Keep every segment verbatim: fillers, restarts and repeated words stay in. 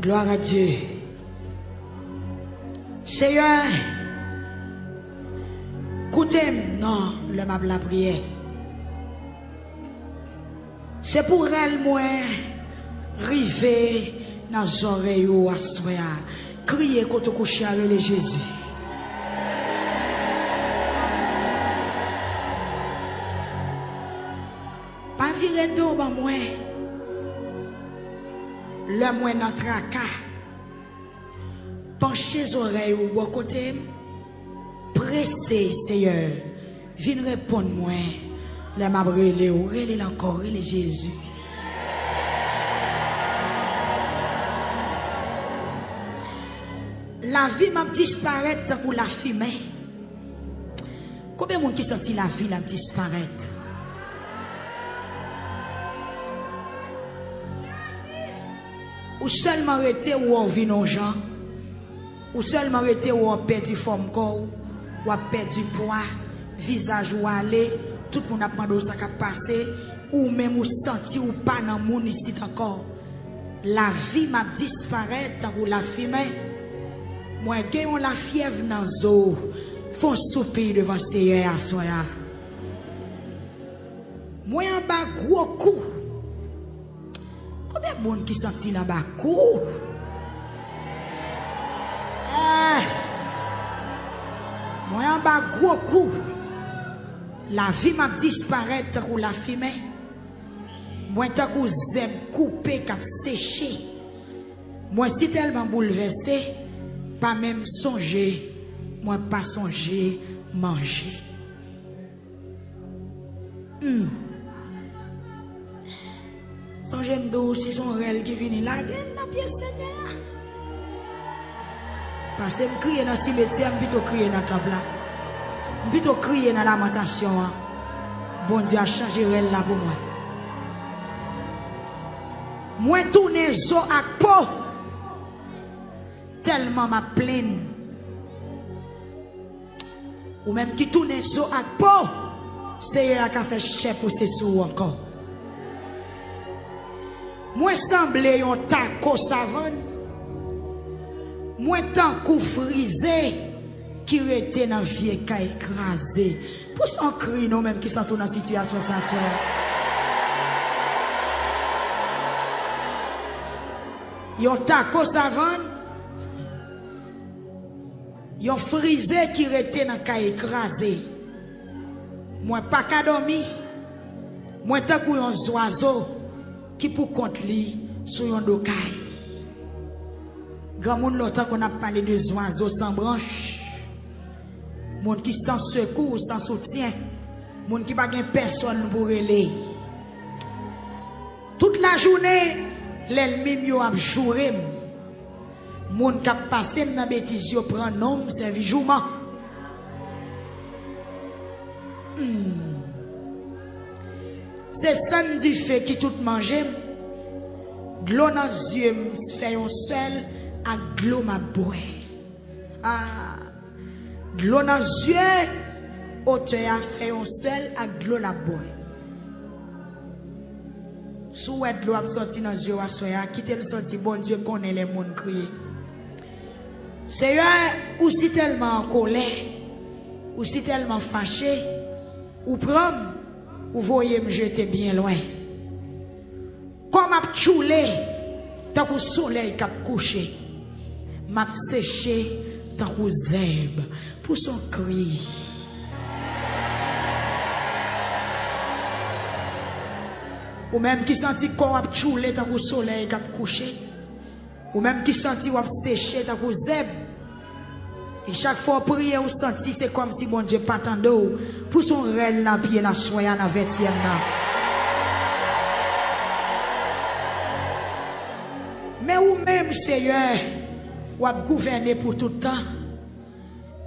Gloire à Dieu. Seyè, koute m non lè m ap lapriyè. Se pou rèl mwen rive nan zòrèy ou aswè a. Kriye kote w kouche a, rele Jezi. Pa vire do ban mwen lè mwen nan traka. Panche zòrèy ou bò kote m. Prese, Seyè. Vin reponn mwen lè m ap rele w. Rele l ankò, rele Jezi. Lavi m ap disparèt tankou lafimen. Konbyen moun ki santi lavi l ap disparèt? Ou sèlman rete ou wè w vin on jan. Ou sèlman rete ou w ap pèdi fòm kò w, w ap pèdi pwa, vizaj ou ale, tout moun ap mande w sa k ap pase, ou menm ou santi ou pa nan moun isit ankò. Lavi m ap disparèt tankou lafimen. Mwen gen yon lafyèv nan zo. Fè on soupi devan Seyè a aswè a. Mwen anba gwo kou. Konbyen moun ki santi l anba kou? Yes. Mwen anba gwo kou. Lavi m ap disparèt tankou lafimen. Mwen tankou zèb koupe k ap seche. Mwen sitèlman boulvèse, pa menm sonje, mwen pa sonje manje. Hmm. Sonje m di w, si se yon rèl ki vini, lage l nan pye Senyè a. Pase m kriye nan simetyè, m pito kriye nan tanp la. M pito kriye nan lamantasyon an. Bondye a chanje rèl la pou mwen. Mwen tounen zo ak po, tèlman m ap plenn. Ou menm ki tounen zo ak po, Seyè a ka fè chè pouse sou ou ankò. Mwen sanble yon tako savann. Mwen tankou frize ki rete nan vye kay kraze. Pouse yon kri non, ou menm ki santi w nan sitiyasyon sa aswè a. Yon tako savann. Yon frize ki rete nan kay kraze. Mwen pa ka dòmi. Mwen tankou yon zwazo ki pou kont li sou yon do kay. Granmoun lontan konn ap pale de zwazo san branch. Moun ki san sekou, san soutyen. Moun ki pa gen pèsòn pou rele. Tout lajounen, lènmi m yo ap joure m. Moun k ap pase m nan betiz yo pran non m sèvi jouman. Hmm. Se sann dife ki tout manje m. Dlo nan zye m fè yon sèl ak dlo m ap bwè. Ah. Dlo nan zye otè a fè yon sèl ak dlo l ap bwè. Si w wè dlo ap sòti nan zye w aswè a, kite l sòti. Bondye konnen lè moun kriye. Seyè, ou sitèlman an kolè, ou sitèlman fache, ou pran m, ou voye m jete byen lwen. Kò m ap tchoule tankou solèy k ap kouche. M ap seche tankou zèb. Pouse yon kri. Ou menm ki santi kò w ap tchoule tankou solèy k ap kouche. Ou menm ki santi w ap seche tankou zèb. E chak fwa w priye, ou santi se kòmsi Bondye pa tande w. Pouse yon rèl nan pye l aswè a nan vètyèm nan. Men ou menm, Seyè, w ap gouvène pou tout tan.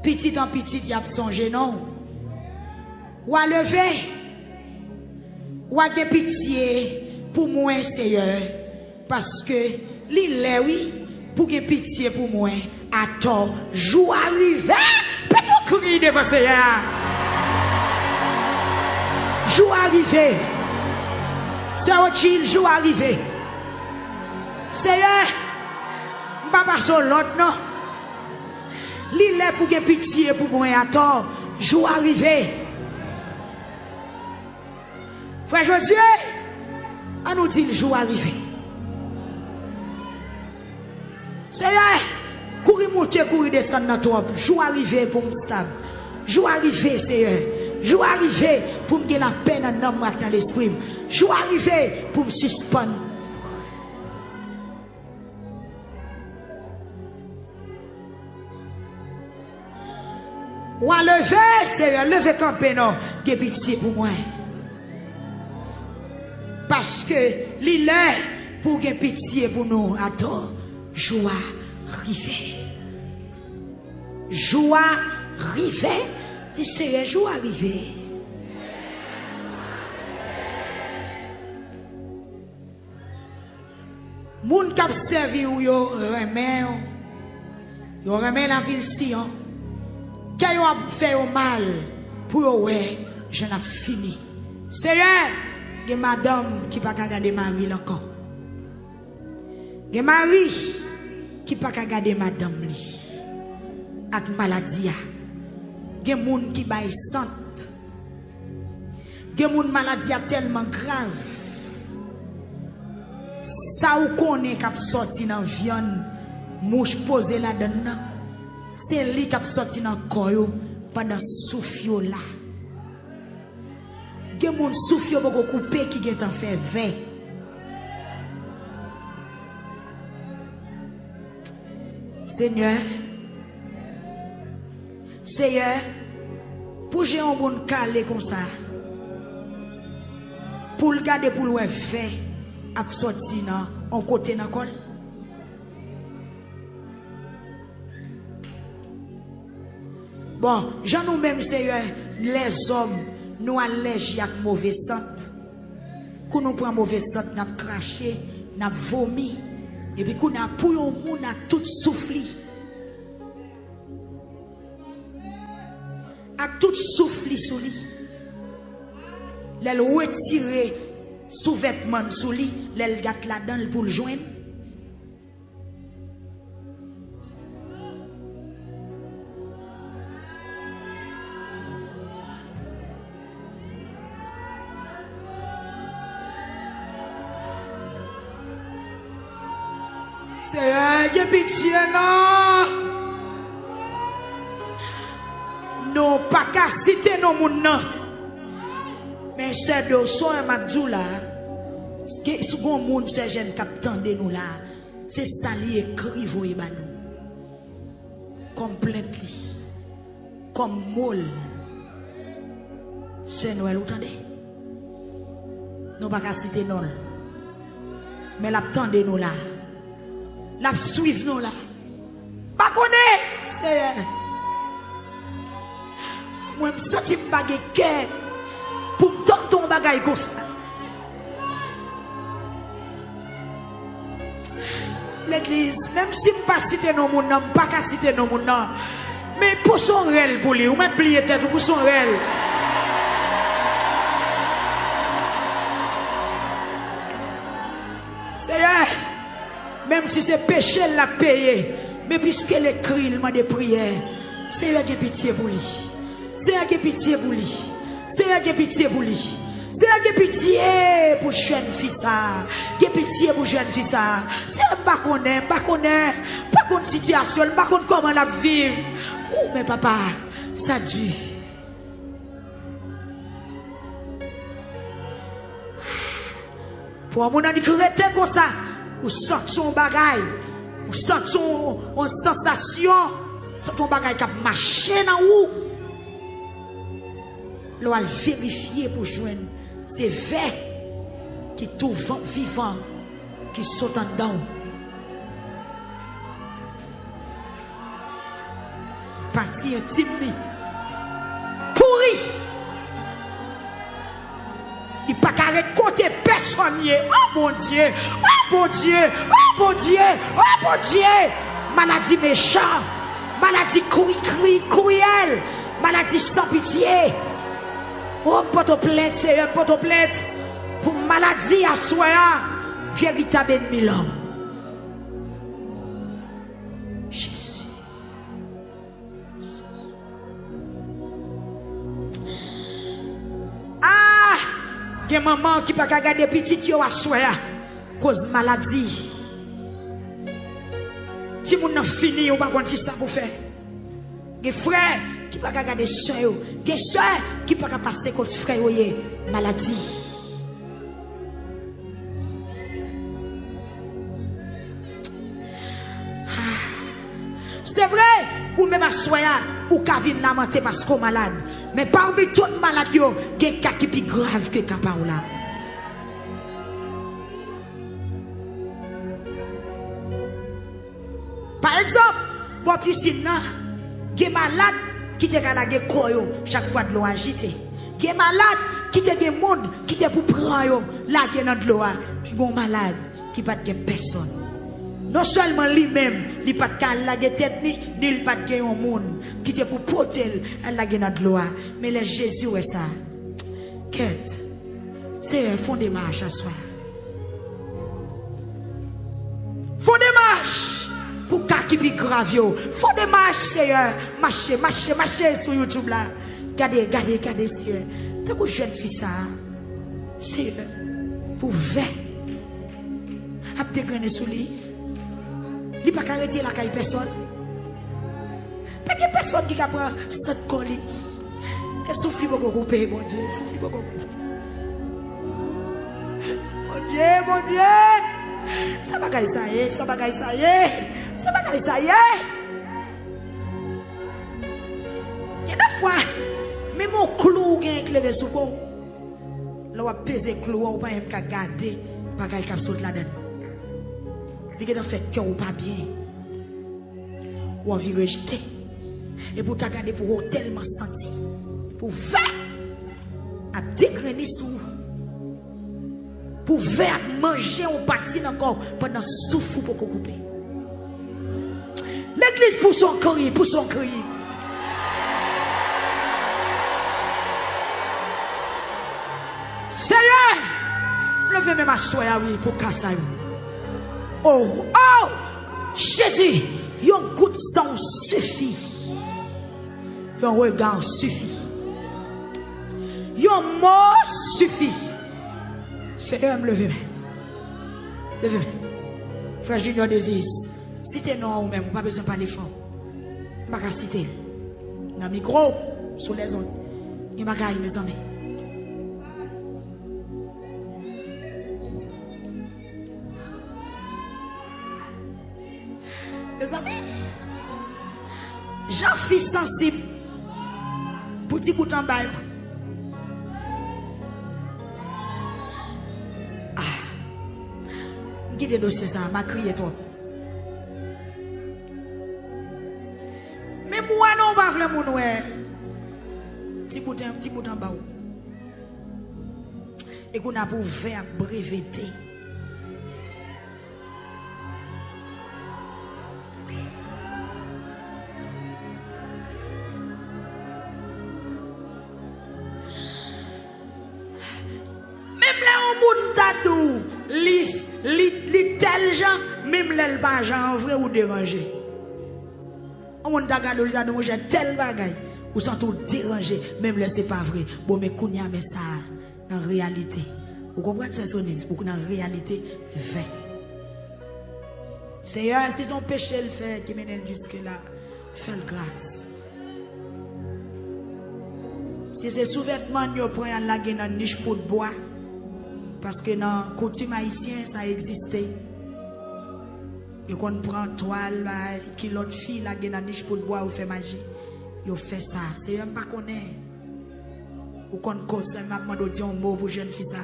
Pitit an pitit, y ap sonje non w. W a leve. W a gen pitye pou mwen, Seyè. Paske li lè, wi, pou gen pitye pou mwen atò. Jou a rive. Pete yon kri devan Seyè a. Jou a rive. Sè Otchil, jou a rive. Seyè, Pa pase w lòd, non. Li lè pou gen pitye pou mwen atò. Jou a rive. Frè Jozye, ann nou di l jou a rive. Seyè, kouri moute, kouri desann nan twòp. Jou a rive pou m stab. Jou a rive, Seyè. Jou a rive pou m gen lapè nan nanm mwen ak nan lespri m. Jou a rive pou m sispann. W a leve, Seyè, leve kanpe non, gen pitye pou mwen. Paske li lè pou gen pitye pou nou atò. Jou a rive. Jou a rive. Di, Seyè, jou a rive. Moun k ap sèvi w yo renmen w. Yo renmen lavil Siyon. Kè yo ap fè yo mal pou yo wè jan n ap fini. Seyè, gen madanm ki pa ka gade mari l ankò. Gen mari ki pa ka gade madanm li ak maladi a. Gen moun ki bay sant. Gen moun maladi a tèlman grav. Sa ou konnen k ap sòti nan vyann, mouch poze ladann nan, se li k ap sòti nan kò yo pandan souf yo la. Gen moun souf yo poko koupe ki gentan fè vè. Senyè, Seyè, pou je yon moun kale konsa, pou l gade pou l wè vè ap sòti nan yon kote nan kò l. Bon, jan nou menm, Seyè, lèzòm, nou alèji ak move sant. Kou nou pran move sant, n ap krache, n ap vomi. Epi kounye a, pou yon moun ak tout souf li, ak tout souf li sou li, lè l retire souvètman l sou li, lè l gad ladan l pou l jwenn. Seyè, gen pitye non. Nou pa ka site non moun nan. Men sè Doso, m ap di w la, si gon moun, sè Jèn, k ap tande nou la, se sa li ekri voye ba nou kòm plent li, kòm mo l. Sè Nwèl, ou tande? Nou pa ka site non l. Men l ap tande nou la. L ap swiv nou la. Pa konnen, Seyè. Mwen, m santi m pa gen kè pou m tante yon bagay konsa. Legliz, menm si m pa site non moun nan, m pa ka site non moun nan. Men pouse yon rèl pou li, ou mèt bliye tèt ou, pouse yon rèl. Seyè, menm si se peche l l ap peye, men piske l ekri, l mande priyè, Seyè gen pitye pou li. Seyè gen pitye pou li. Seyè gen pitye pou li. Seyè gen pitye pou jèn fi sa a. Gen pitye pou jèn fi sa a. Seyè, m pa konnen, m pa konnen, m pa konn sitiyasyon l, m pa konn kòman l ap viv. Ou, men papa, sa di. Pou yon moun annik rete konsa, ou santi yon bagay, ou santi yon, yon sansasyon, santi yon bagay k ap mache nan ou. Lè w al verifye pou jwenn se vè ki tou van-, vivan ki sot anndan w. Pati entim li pouri. Li pa ka ret kote pèsonn ye. O Bondye! O Bondye! O Bondye! O Bondye! Maladi mechan, maladi kri, kri, kriyèl, maladi san pitye. O, m pote w plent, Seyè, m pote w plent pou maladi aswè a, veritab ènmi lòm. Gen manman ki pa ka gade pitit yo aswè a, koz maladi. Timoun nan fini, ou pa konn kisa pou fè. Gen frè ki pa ka gade sè yo. Gen sè ki pa ka pase kot frè yo ye. Maladi. Se vre, ou menm aswè a, ou ka vin lamante paske w malad. Men pami tout malad yo, gen ka ki pi grav ke ka pa w la. Pa egzanp, bò pisin nan, gen malad ki te ka lage kò yo chak fwa dlo a ajite. Gen malad ki te gen moun ki te pou pran yo, lage nan dlo a. Men gen yon malad ki pa t gen pèsòn. Non sèlman li menm, li pa t ka al lage tèt ni, ni li pa t gen yon moun ki te pou pote l al lage nan dlo a. Men lè Jezi wè sa, kèt, Seyè, fè yon demach aswè a. Fè yon demach pou ka ki pi grav yo. Fè yon demach, Seyè. Mache, mache, mache sou YouTube la. Gade, gade, gade, Seyè. Tankou jèn fi sa a. Seyè, pou vè ap degrennen sou li. Li pa ka rete lakay pèsòn. Pa gen pèsòn ki ka pran sant kò li. E souf li poko koupe, Bondye, souf li poko koupe. Bondye, Bondye! Sa bagay sa ye, sa bagay sa ye, sa bagay sa ye! Gen de fwa, menm yon klou ou genyen k leve sou kò w, lè w ap peze klou an, ou pa menm ka gade bagay k ap sot ladan l. Li gentan fè kè w pa byen. Ou anvi rejte. Epi w ta gade pou w tèlman santi pou vè ap degrennen sou ou. Pou vè ap manje yon pati nan kò w pandan souf ou poko koupe. Legliz, pouse yon kri, pouse yon kri. Seyè, leve men m aswè a, wi, pou ka sa yo. Oh, oh, Jezi, yon gout san w sifi. Yon rega sifi. Yon mo sifi. Seyè, m leve men. Leve men. Frè Junior Dezis, site non an ou menm, ou pa bezwen pale fò. M pa ka site l. Nan mikwo, sou lèzond. Gen bagay, mezanmi. Mezanmi, jan fi sansib pou ti bout anba yo. Ah, m kite dosye sa, m a kriye twòp. Men m wè non, w pa vle moun wè ti bout, ti bout anba w. E kounye a pou vè ap brevete. Menm lè yon moun ta di w li, li, li tèl jan, menm lè l pa jan an vre, ou deranje. Yon moun ta gade w, li ta di w, monchè, tèl bagay, ou santi w deranje, menm lè se pa vre. Bon, men kounye a, men sa a, nan reyalite. Ou konprann, sè Sonise, ou nan reyalite vè. Seyè, si se yon peche l fè ki mennen l jiske la, fè l gras. Si se souvètman yo pran y al lage nan nich poud bwa, paske nan koutim ayisyen, sa egziste. Yo konn pran twal, bay kilòt fi, lage nan nich poud bwa, yo fè maji. Yo fè sa. Seyè, m pa konnen. Ou konn koz sa, m ap mande w di yon mo pou jèn fi sa.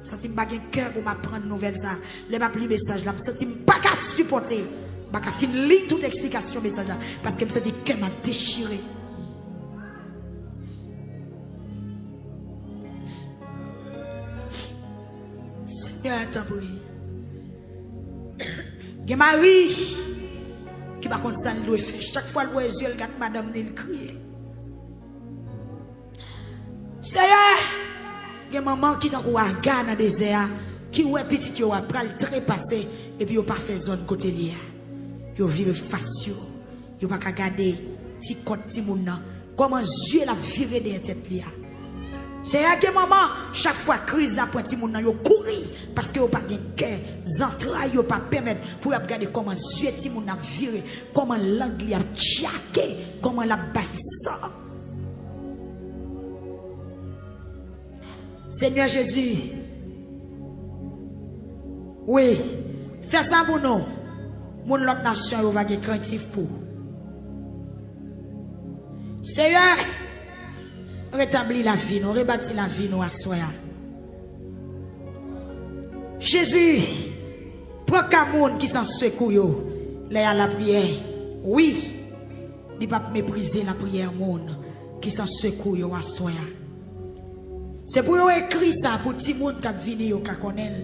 M santi m pa gen kè pou m aprann nouvèl sa. Lè m ap li mesaj la, m santi m pa ka sipòte. M pa ka fin li tout eksplikasyon mesaj la, paske m santi kè m ap dechire. Senyè, tanpri. Gen mari ki pa konn sa l dwe fè. Chak fwa l voye zye l gad madanm li, l kriye. Seyè, gen manman ki tankou Aga nan dezè a, ki wè pitit yo a pral trepase, epi yo pa fè zòn kote l ye a. Yo vire fas yo. Yo pa ka gade ti kòt timoun nan. Kòman zye l ap vire dèyè tèt li a? Senyè, gen manman, chak fwa kriz la pran timoun nan, yo kouri, paske yo pa gen kè, zantray yo pa pèmèt pou y ap gade kòman zye timoun nan ap vire, kòman lang li ap tchake, kòman l ap bay san. Senyè Jezi, wi, fè sa pou nou. Moun lòt nasyon yo va gen krentif pou. Senyè, retabli lavi nou, rebati lavi nou aswè a. Jezi, pran ka moun ki san sekou yo lè y a lapriyè. Wi, li p ap meprize lapriyè moun ki san sekou yo aswè a. Se pou yo ekri sa pou timoun k ap vini yo ka konnen l,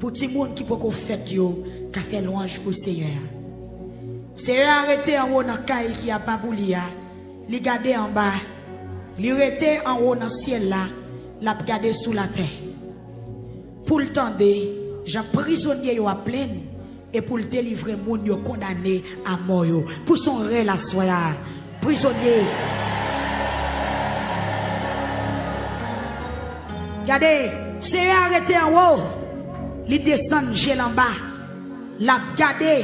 pou timoun ki poko fèt yo ka fè lwanj pou Seyè a. Seyè a rete anwo nan kay ki apa pou li a, li gade anba, li rete anwo nan syèl la, l ap gade sou latè. Pou l tande jan prizonye yo ap plenn, e pou l delivre moun yo kondane a mò yo. Pou son rèl aswè a, prizonye. Gade, Seyè a rete anwo, li desann je l anba, l ap gade,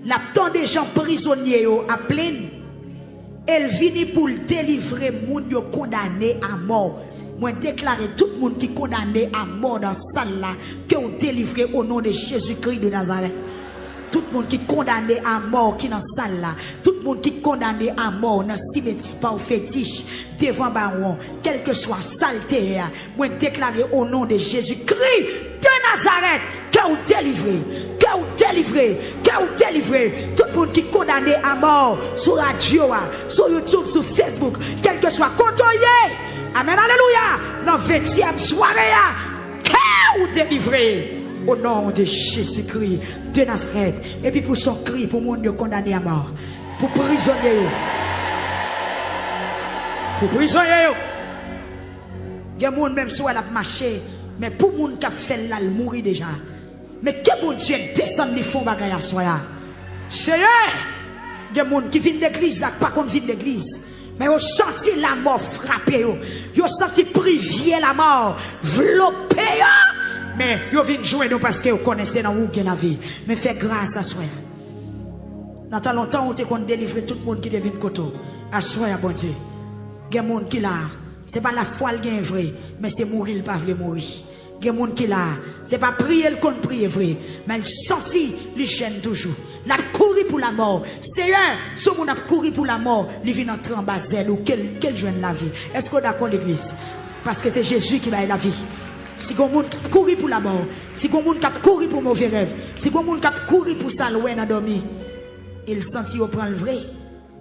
l ap tande jan prizonye yo ap plenn, e l vini pou l delivre moun yo kondane a mò. Mwen deklare tout moun ki kondane a mò nan sal la, ke w delivre o non de Jezikri de Nazarèt. Tout moun ki kondane a mò ki nan sal la, tout moun ki kondane a mò nan simetyè pa w fetich, devan bawon, kèlkeswa sa l te ye a, mwen deklare o non de Jezikri de Nazarèt, ke w delivre, ke w delivre, ke w delivre. Tout moun ki kondane a mò sou radyo a, sou YouTube, sou Facebook, kèlkeswa kote w ye. Amèn, alelouya. Nan ventyèm sware a, ke w delivre o non de Jezikri de Nazarèt. Epi pou son kri pou moun yo kondane a mò, pou prizonye yo. Pou prizonye yo. Gen moun, menm si w wè l ap mache, men pou moun k ap fè l la, l mouri deja. Men ke Bondye desann li fè yon bagay aswè a. Seyè, gen moun ki vin legliz ak pa konn vin legliz, men yo santi lamò frape yo. Yo santi privye lamò vlope yo. Men yo vin jwenn ou paske yo konnen se nan ou gen lavi. Men fè gras aswè a. Nan tan lontan, ou te konn delivre tout moun ki te vin kote w. Aswè a, Bondye, gen moun ki la, se pa lafwa l gen vre, men se mouri l pa vle mouri. Gen moun ki la, se pa priye l konn priye vre, men l santi li jèn toujou. L ap kouri pou lamò. Seyè, si yon moun ap kouri pou lamò, li vin antre anba zèl ou, ke l, ke l jwenn lavi. Èske w dakò, legliz? Paske se Jezi ki bay lavi. Si gon moun k ap kouri pou lamò, si gon moun k ap kouri pou move rèv, si gon moun k ap kouri pou sa l wè nan dòmi, e l santi yo pran l vre,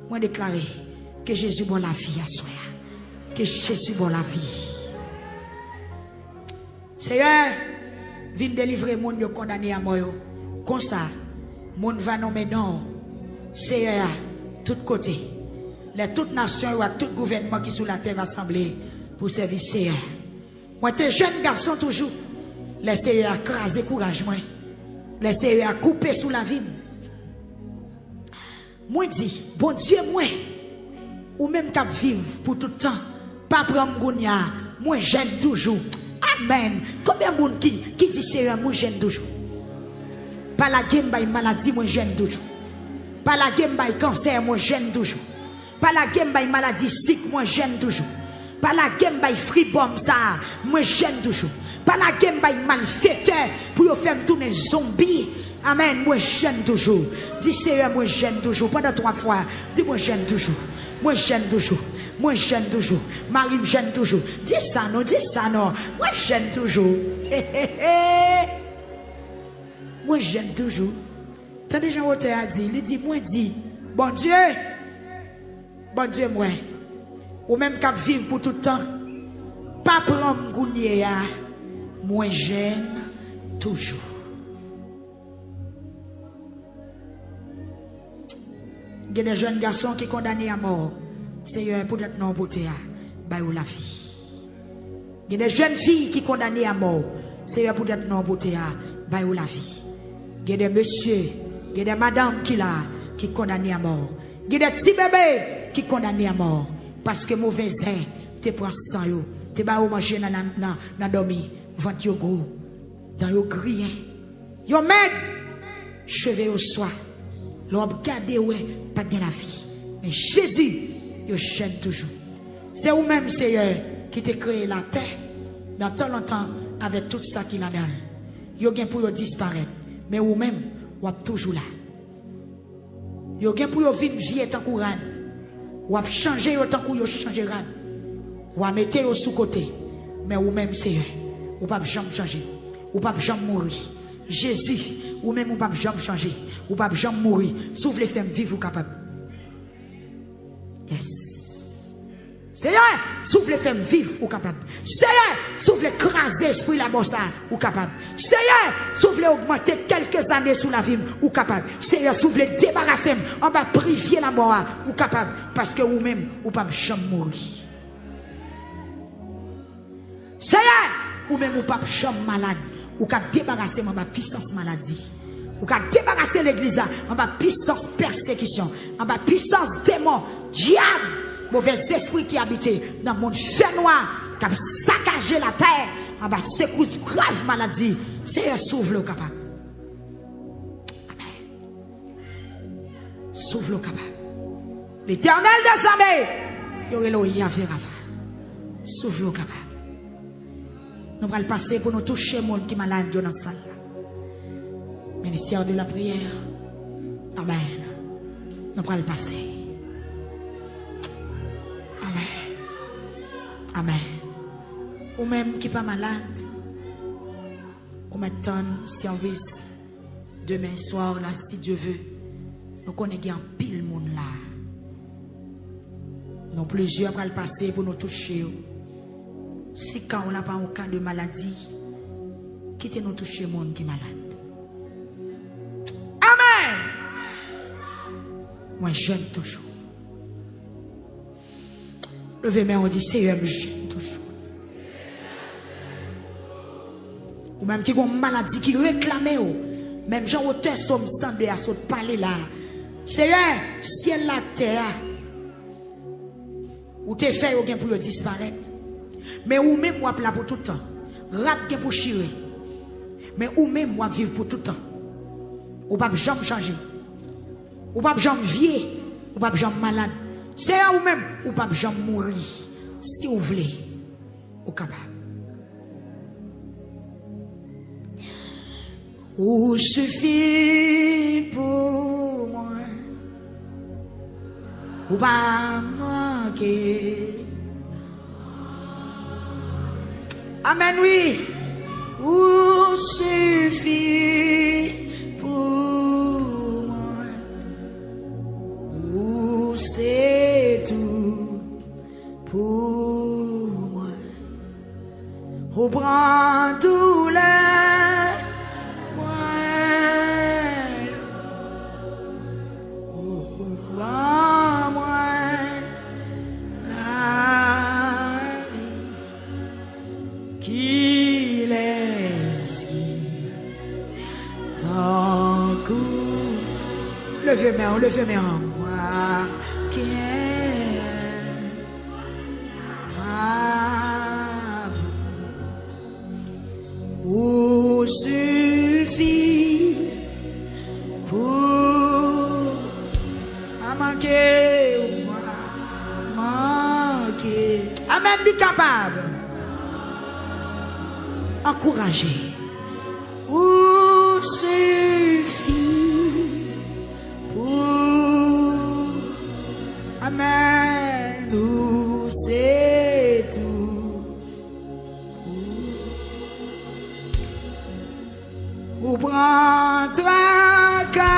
mwen deklare ke Jezi ba w lavi aswè a. Ke Jezi ba w lavi. Seyè, vin delivre moun yo kondane a mò yo. Konsa, moun va nonmen non w, Seyè a, tout kote. Lè tout nasyon yo ak tout gouvènman ki sou latè va sanble pou sèvi Seyè a. Mwen te jèn gason toujou, lè Seyè a kraze kouraj mwen, lè Seyè a koupe sou lavi m. Mwen di, Bondye mwen, ou menm k ap viv pou tout tan, pa pran m kounye a, mwen jèn toujou. Amèn. Konbyen moun ki, ki di, Seyè, mwen jèn toujou? Pa lage m bay maladi, mwen jèn toujou. Pa lage m bay kansè, mwen jèn toujou. Pa lage m bay maladi sik, mwen jèn toujou. Pa lage m bay fribòm sa a, mwen jèn toujou. Pa lage m bay malfektè pou yo fè m tounen zonbi. Amèn, mwen jèn toujou. Di, Seyè, mwen jèn toujou. Pandan twa fwa, di, mwen jèn toujou. Mwen jèn toujou. Mwen jèn toujou. Mari m jèn toujou. Di sa non, di sa non. Mwen jèn toujou. Mwen jèn toujou. Tande jan otè a di, li di, mwen di, Bondye, Bondye mwen, ou menm k ap viv pou tout tan, pa pran m kounye a, mwen jèn toujou. Gen de jèn gason ki kondane a mò, Seyè, poutèt non w pote a, bay ou lavi. Gen de jèn fi ki kondane a mò, Seyè, poutèt non w pote a, bay ou lavi. Gen de mesye, gen de madanm ki la, ki kondane a mò. Gen de ti bebe ki kondane a mò, paske move zen te pran san yo, Te ba yo manje nan, nan, nan, nan dòmi. Vant yo gwo. Dan yo griyen. Yo mèg. Cheve yo swa. Lè w ap gade, w wè, pa t gen lavi. Men Jezi, yo jèn toujou. Se ou menm, Seyè, ki te kreye latè nan tan lontan avèk tout sa ki ladan l. Yo gen pou yo disparèt, men ou menm, w ap toujou la. Yo gen pou yo vin vye tankou rad. W ap chanje yo tankou yo chanje rad. W a mete yo sou kote. Men ou menm, Seyè, ou p ap janm chanje. Ou p ap janm mouri. Jezi, ou menm ou p ap janm chanje. Ou p ap janm mouri. Si w vle fè m viv, ou kapab. Yes. Seyè, si w vle fè m viv, ou kapab. Seyè, si w vle kraze espri lamò sa a, ou kapab. Seyè, si w vle ogmante kèlke zane sou lavi m, ou kapab. Seyè, si w vle debarase m anba pri vye lamò a, ou kapab. Paske ou menm, ou p ap janm mouri. Seyè, ou menm ou p ap janm malad. Ou ka debarase m anba pisans maladi. Ou ka debarase legliz la anba pisans pèsekisyon, anba pisans demon, dyab, movèzespri ki abite nan mond fènwa, k ap sakaje latè anba sekous grav maladi. Seyè, si w vle, w kapab. Amèn. Si w vle, w kapab. Letènèl dèzame, yo rele w Yave Rafa. Si w vle, w kapab. Nou pral pase pou nou touche moun ki malad yo nan sal la. Ministère de la prière. Amèn. Nou pral pase. Amèn. Amèn. Ou menm ki pa malad, ou mèt tann sèvis demen swa la, si Dye ve. Nou konnen gen anpil moun la. Nou plizyè pral pase pou nou touche yo. Si ka w la pa yon ka de maladi, kite nou touche moun ki malad. Amèn! Mwen jèn toujou. Leve men w, di, Seyè, m jèn toujou. Ou menm ki gon maladi ki reklame w, menm jan otè Sòm san de a sot pale la. Seyè, syèl la, tè a, ou te fè yo gen pou yo disparèt. Men ou menm w ap la pou tout tan. Rad gen pou chire. Men ou menm w ap viv pou tout tan. Ou p ap janm chanje. Ou p ap janm vye. Ou p ap janm malad. Seyè, ou menm, ou p ap janm mouri. Si w vle, ou kapab. Ou sifi pou mwen. Ou pa manke. Amèn, wi. Ou sifi pou mwen. Ou se tou pou mwen. Ou pran doulè mwen. Ou ban mwen lavi. Kilès ki tankou. Leve men w, leve men w. Mwen, kè, pa, ou sifi pou. Pa manke, ou pa manke. Amèn, li kapab. Ankouraje. Ou sifi pou. Amèn. Ou se tou. Ou pran traka.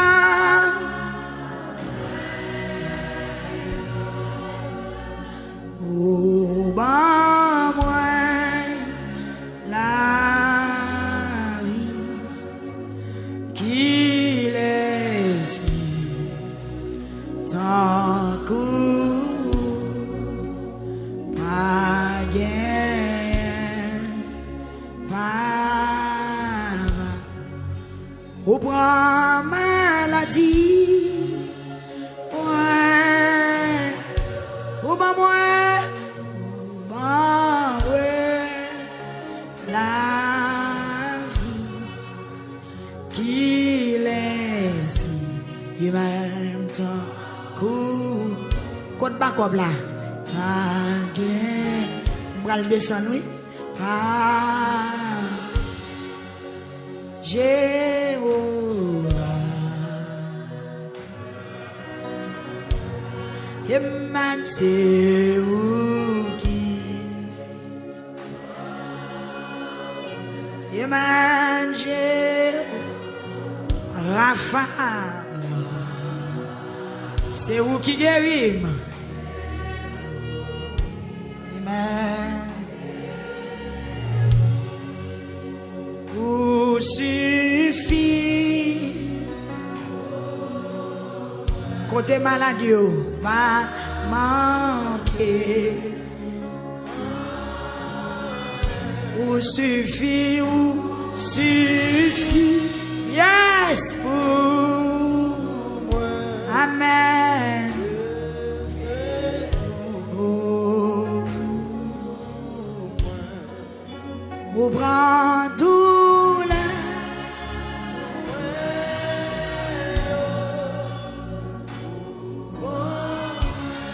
Ou ban mwen lavi. Ki Li menm tankou. Kot bakòp la? Pa gen. M pral desann, wi. Pa Jewova. E man se ou ki Emanje Rafa. Se ou ki geri m. Amen. Ou sifi. Kote malad yo pa manke. Ou sifi, ou sifi. Yes, pou mwen. Amen. Ou pran doulè.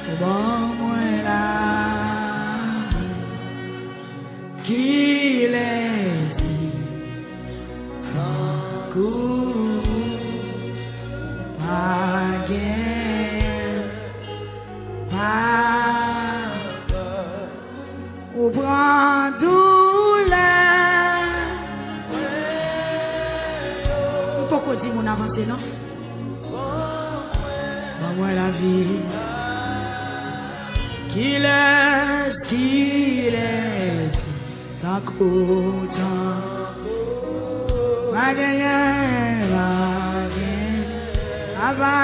Ou ban mwen lavi. Kilès tankou ou? Pa gen, pa Ou pran doulè. M poko di moun avanse non. Ban mwen lavi. Kilès, kilès tankou, tankou. Pa genyen, pa genyen. Apa.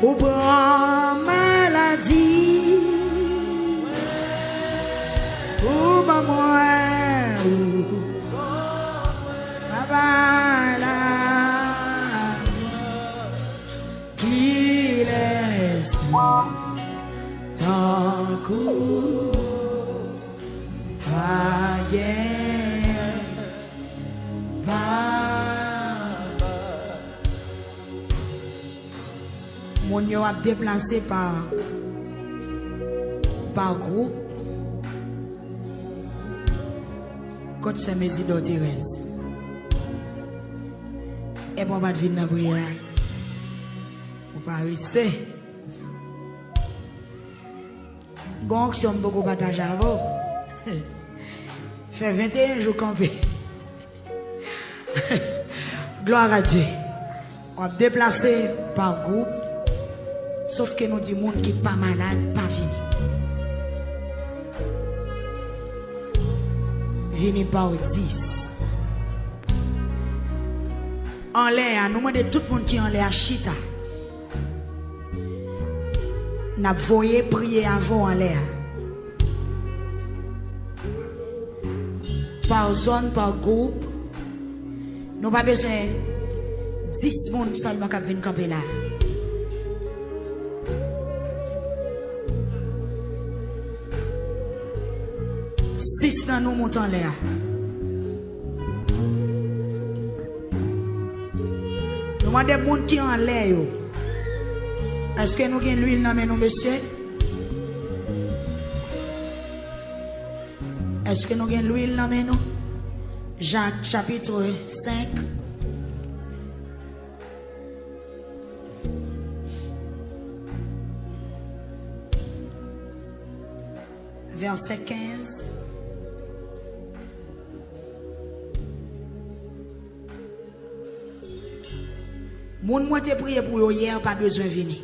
Ou pran maladi, ou ban mwen, ou ban mwen, papa la. Kilès tankou ou? Pa gen, pa Moun yo ap deplase pa, pa gwoup. Kot sè Mezidò Terèz? Epi w pa t vin nan priyè a. Ou parese. Gon onksyon m poko pataje avè w. Fè venteyen jou kanpe. Glwa a Dye. W ap deplase pa gwoup. Sòf ke nou di moun ki pa malad, pa vini. Vini pa w dis. Anlè a, nou mande tout moun ki anlè a chita. N ap voye priye avè w anlè a. Pa zòn, pa gwoup. Nou pa bezwen dis moun sèlman k ap vin kanpe la. Sis nan nou moute anlè a. Nou mande moun ki anlè yo. Èske nou gen lwil nan men nou, mesye? Èske nou gen lwil nan men nou? Jak chapit senk. Vèsè kenz. Moun mwen te priye pou yo yè pa bezwen vini.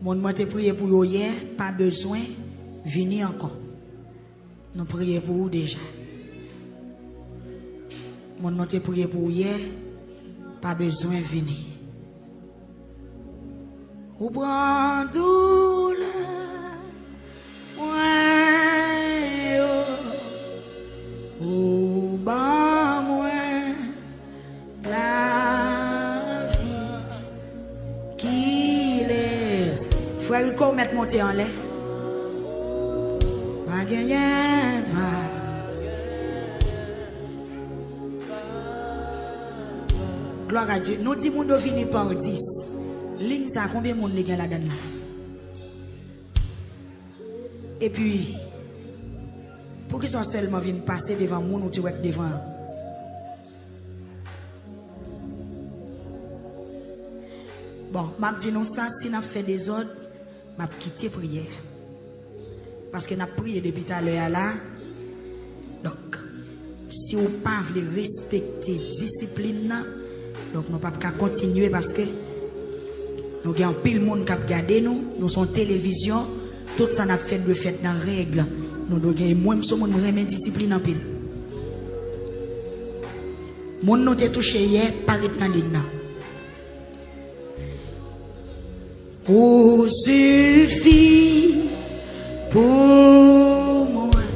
Moun mwen te priye pou yo yè pa bezwen vini ankò. Nou priye pou ou deja. Moun nou te priye pou ou yè pa bezwen vini. Ou pran doulè mwen yo, ou ban mwen lavi. Kilès? Frè Rico, ou mèt monte anlè. Pa genyen, pa. Glwa a Dye. Nou di moun yo vini pa dis. Liy sa, konbyen moun li gen ladan l la? Epi, poukisa w sèlman vin pase devan moun ou te wè k devan an? Bon, m ap di nou sa, si n ap fè dezòd, m ap kite priyè a. Paske n ap priye depi talè a la. Donk, si w pa vle respekte disiplin nan, donk nou p ap ka kontinye paske nou gen anpil moun k ap gade nou, nou se yon televizyon, tout sa n ap fè dwe fèt nan règ. Nou dwe gen, mwen m se yon moun mwen renmen disiplin anpil. Moun nou te touche yè, pa ret nan liy nan. Ou sifi pou mwen.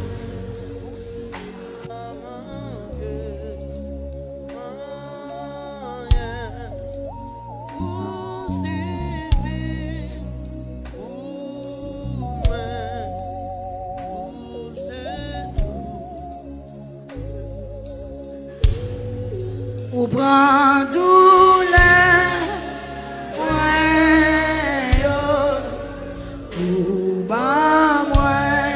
Ou pran doulè mwen yo, ou ban mwen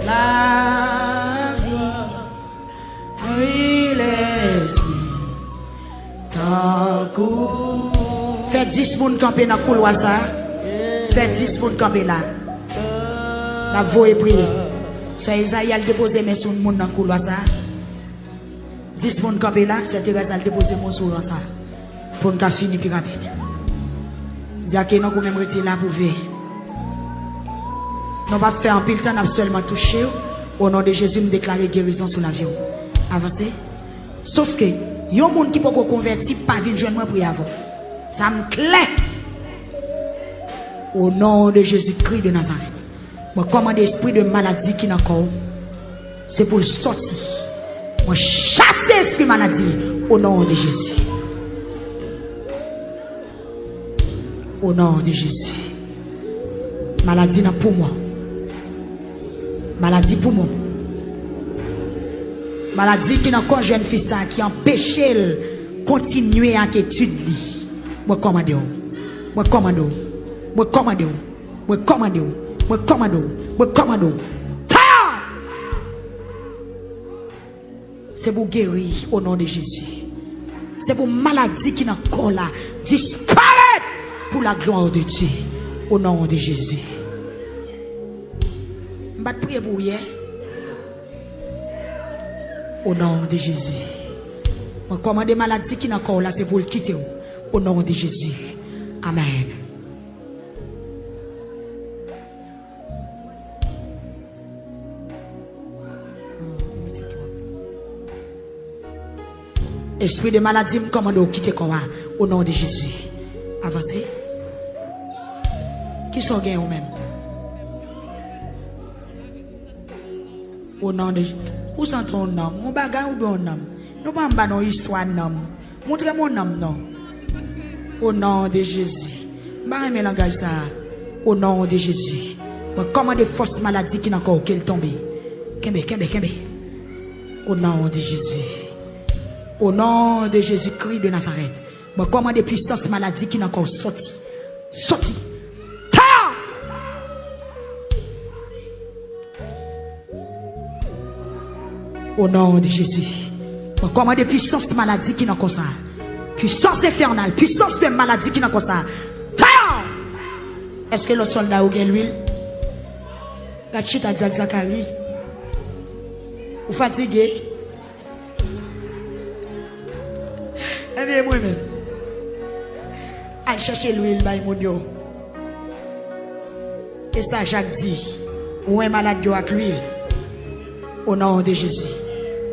lavi. Wi, Lespri, tankou. Fè dis moun kanpe nan koulwa sa a. Fè dis moun kanpe la. N ap voye priye. Sè Izayi al depoze men sou moun nan koulwa sa a. Dis moun kanpe la, sè Terèz al depoze men sou ran sa a. Pou n ka fini pi rapid. Dyakon, ou menm rete la pou veye. Nou p ap fè anpil tan, n ap sèlman touche w. O non de Jezi, m deklare gerizon sou lavi w. Avanse. Sofke, yon moun ki poko konvèti pa vin jwenn mwen priye avè w. Sa m klè. O non de Jezikri de Nazarèt. Mwen kòmande espri de maladi ki nan kò w. Se pou l sòti. Mwen chase espri maladi o non de Jezi. O non de Jezi. Maladi nan poumon. Maladi poumon. Maladi ki nan kò jèn fi sa ki anpeche l kontinye ak etid li. Mwen kòmande w. Mwen kòmande w. Mwen kòmande w. Mwen kòmande w. Mwen kòmande w. Mwen kòmande w. Fire! Se pou geri o non de Jezi. Se pou maladi ki nan kò la disparèt pou la glwa de Dye o non de Jezi. M pa t priye pou ou yè. O non de Jezi. Mwen kòmande maladi ki nan kò w la, se pou l kite w. O non de Jezi. Amèn. Espri de maladi, m kòmande w kite kò a. O non de Jezi. Avanse. Kisa w gen ou menm? O non de, ou santi yon nanm, yon bagay oubyen yon nanm. Nou pa anba non istwa nanm. Montre m yon nanm non. O non de Jezi. M pa renmen langaj sa a. O non de Jezi. Mwen kòmande fòs maladi ki nan kò w ke l tonbe. Kenbe, kenbe, kenbe. O non de Jezi. O non de Jezikri de Nazarèt. Mwen kòmande pwisans maladi ki nan kò w sòti. Sòti. Fire! O non de Jezi. Mwen kòmande pwisans maladi ki nan kò sa. Pwisans enfènal, pwisans de maladi ki nan kò sa. Fire! Èske lòt sòlda yo gen lwil? Gad chita di ak Zakari. Ou fatige? Ebyen mwen menm. Al chèche lwil bay moun yo. E sa Jak di, ou wè malad yo ak lwil. O non de Jezi.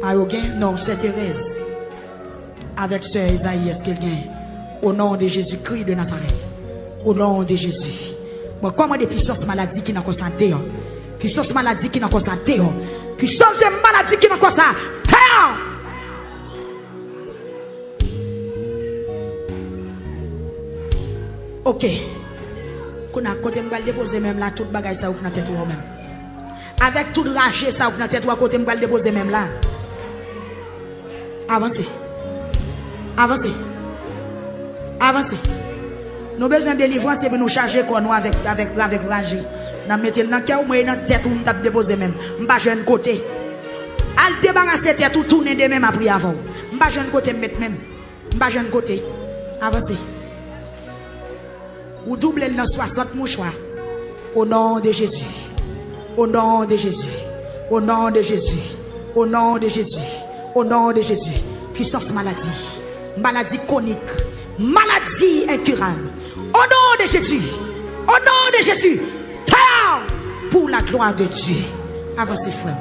A yo gen non, sè Terèz. Avèk sè Ezayi, èske l gen? O non de Jezikri de Nazarèt. O non de Jezi. Mwen kòmande pwisans maladi ki nan kò sa deyò. Pwisans maladi ki nan kò sa deyò. Pwisans de maladi ki nan kò sa deyò. Ok. Kounye a, kote m pral depoze men m la, tout bagay sa yo k nan tèt ou a ou menm. Avèk tout raje sa yo k nan tèt ou a, kote m pral depoze men m la. Avanse. Avanse. Avanse. Nou bezwen delivrans epi nou chaje kò nou avèk, avèk, avèk raje. N ap mete l nan kè w, mwen e nan tèt ou m t ap depoze men m. M pa jwenn kote. Al debarase tèt ou, tounen demen m ap priye avè w. M pa jwenn kote m met men m. M pa jwenn kote. Avanse. Ou double l nan swasant mouchwa. Au nom de Jésus. Au nom de Jésus. Au nom de Jésus. Au nom de Jésus. Au nom de Jésus. Puissance maladie. Maladie chronique. Maladie incurable. Au nom de Jésus. Au nom de Jésus. Terre pour la gloire de Dieu. Avanse, frè m.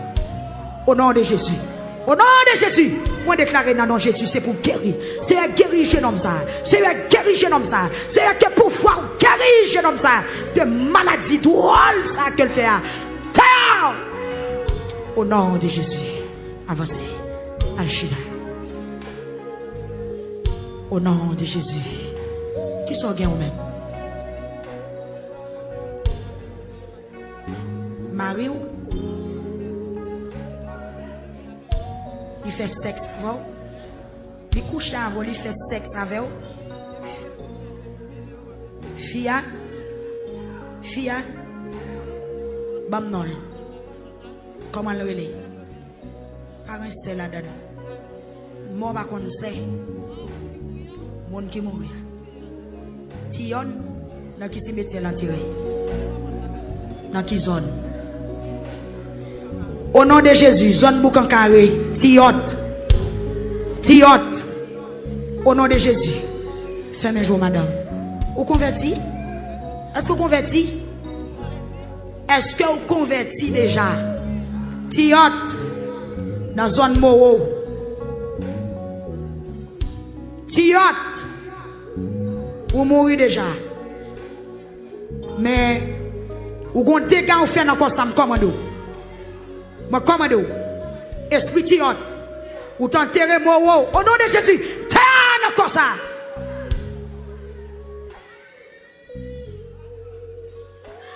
Au nom de Jésus. Au nom de Jésus, mwen deklare nan non Jezi, se pou geri. Seyè, geri jenòm sa. Seyè, geri jenòm sa. Seyè, ke pouvwa w geri jenòm sa de maladi dwòl sa ke l fè a. Tè! Au nom de Jésus, avanse. Al chita. Au nom de Jésus. Kisa w gen ou menm? Mari w, li fè sèks avè w? Li kouche avè w, li fè sèks avè w? Fi a, fi a, ban m non l. Kòman l rele? Pa gen sè ladan l. Mò pa konn sè. Moun ki mouri a. Ti Yòn, nan ki simetyè l antere? Nan ki zòn? O non de Jezi, zòn Boukan Kare, Ti Yòt. Ti Yòt. O non de Jezi. Fèmen je w, madanm. Ou konvèti? Èske w konvèti? Èske w konvèti deja? Ti Yòt, nan zòn Mowo. Ti Yòt, ou mouri deja. Men, ou gon dega ou fè nan kò sa, m kòmande w. Mwen kòmande w. Espri Ti Yòt, ou t antere Mowo. O non de Jezi, tè a nan kò sa.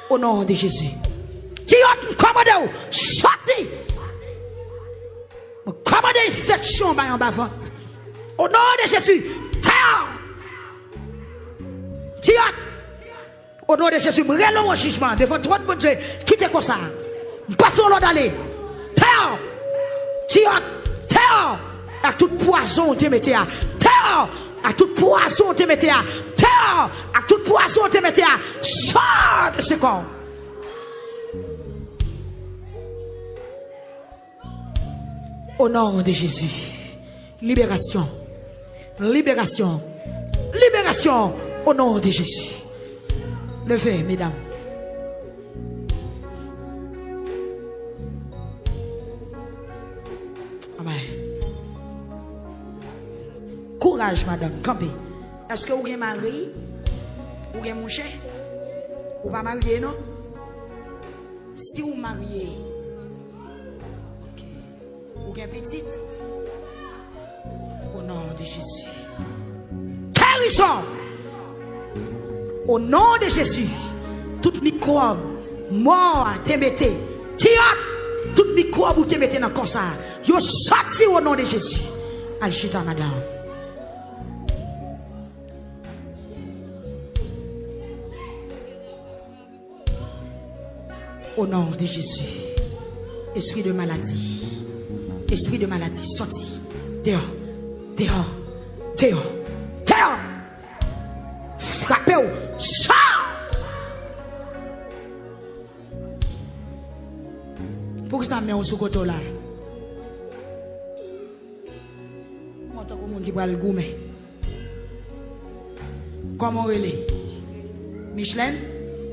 O non de Jezi. Ti Yòt, m kòmande w, sòti. Mwen kòmande enfeksyon bay anba vant. O non de Jezi, tè a. Ti Yòt, o non de Jezi, m rele w an jijman devan twòn Bondye. Kite kò sa. M pase w lòd ale. Tè a. Ti Yòt, tè a. Ak tout pwazon w te mete a. Tè a. Ak tout pwazon w te mete a. Tè a. Ak tout pwazon w te mete a. Sò de se kò. O non de Jezi. Liberasyon. Liberasyon. Liberasyon. O non de Jezi. Leve, medam. Amèn. Kouraj, madanm. Kanpe. Èske ou gen mari? Ou gen mouche? Ou pa marye, non? Si w marye, ok. Ou gen pitit? O non de Jezi. Gerizon! O non de Jezi. Tout mikwòb mò a te mete. Ti Yòt, tout mikwòb ou te mete nan kò sa, yo sòti o non de Jezi. Al chita, madanm. O non de Jezi. Espri de maladi. Espri de maladi, sòti. Deyò. Deyò. Deyò. Deyò. Frape w. Sa! Poukisa men w sou kote w la? Mwen tankou moun ki pral goumen. Kòman w rele? Michlèn?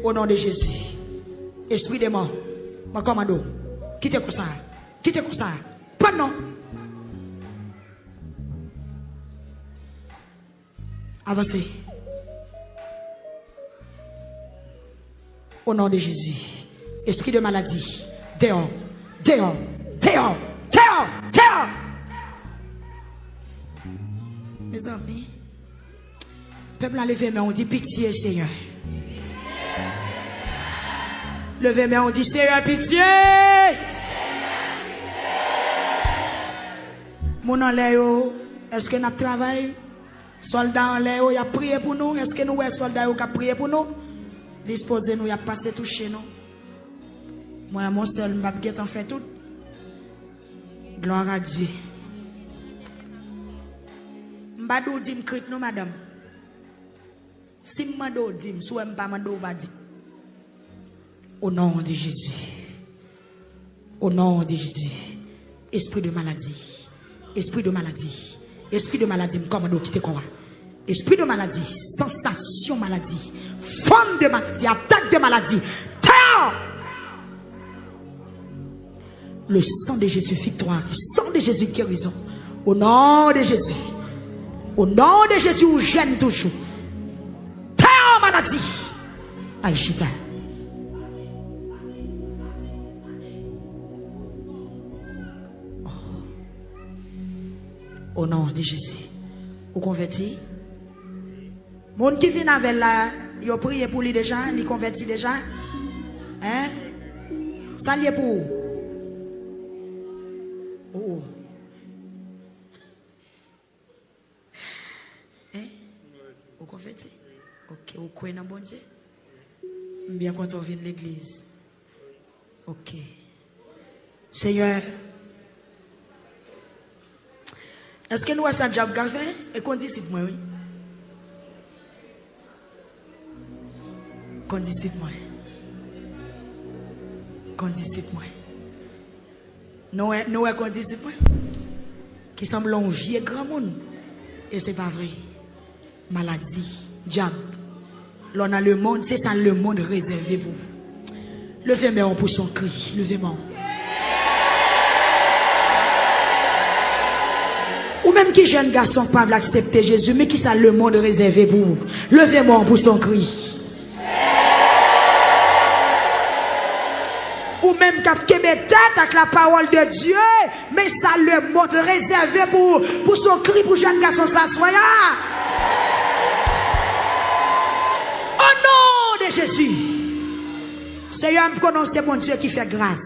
O non de Jezi. Espri demon, mwen kòmande w. Kite kò sa. Kite kò sa. Pran non. Avanse. O non de Jezi. Espri de maladi. Deyò. Deyò. Deyò. Deyò. Deyò. Mezanmi. Pèp la leve men w, di pitye, Senyè. Leve men w, di Senyè, pitye. Moun anlè yo, èske n ap travay? Sòlda anlè yo, y ap priye pou nou. Èske nou wè sòlda yo k ap priye pou nou? Dispoze nou, y ap pase touche nou. Mwen, mwen sèl, m p ap gentan fè tout. Gloire à Dieu. M pa di w di m krik non, madanm. Si m mande w di m, si w wè m pa mande w, w pa di m. Au nom de Jésus. Au nom de Jésus. Espri de maladi. Espri de maladi. Espri de maladi, m kòmande w kite kò a. Espri de maladi, sansasyon maladi, fòm de maladi, atak de maladi. Tè! Le sang de Jésus, victoire. Le sang de Jésus, guérison. Au nom de Jésus. Au nom de Jésus, ou jèn toujou. Tè, maladi. Al chita. Oh. Au nom de Jésus. Ou konvèti? Moun ki vin avè l la, yo priye pou li deja, li konvèti deja? Hein? Sa l ye pou ou? Ou, ou. Hein? Ou konvèti? Ok, ou kwè nan Bondye? M byen kontan w vin legliz. Ok. Senyè, èske nou wè sa dyab ka fè? E kondisip mwen, wi. Kondisip mwen. Kondisip mwen. Nou wè, nou wè kondisip mwen? Ki sanble yon vye granmoun. E se pa vre. Maladi, dyab. Lè w nan lemonn, se sa lemonn rezève pou ou. Leve men w pou son kri. Leve men w. Ou menm ki jèn gason k pa vle aksepte Jezi, men ki sa lemonn rezève pou ou? Leve men w pou son kri. Ou menm k ap kenbe tèt ak la parole de Dieu, men sa lemonn rezève pou ou, pou son kri pou jèn gason sa swè a. Au nom de Jésus. Seyè, m konnen w se Bondye ki fè gras.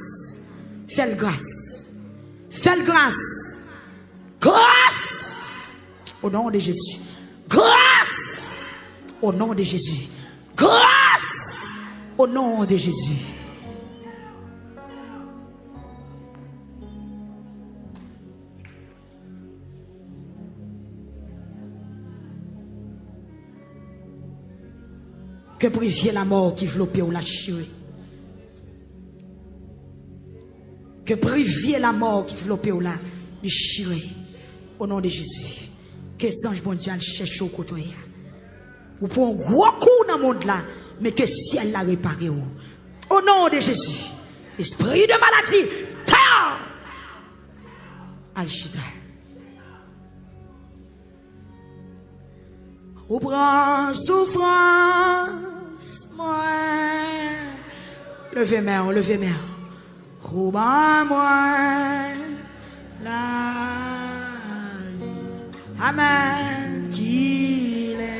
Fè l gras. Fè l gras. Gras. Au nom de Jésus. Gras. Au nom de Jésus. Gras. Au nom de Jésus. Ke pri vye lamò ki vlope w la chire. Ke pri vye lamò ki vlope w la, li chire. O non de Jezi. Ke zanj Bondye al chèche w kote w ye a. Ou pran yon gwo kou nan mond la, men ke syèl la repare w. O non de Jezi. Espri de maladi, tè! Al chita. Ou pran soufrans mwen. Leve men w, leve men w. Ou ban mwen lavi. Amèn. Kilè.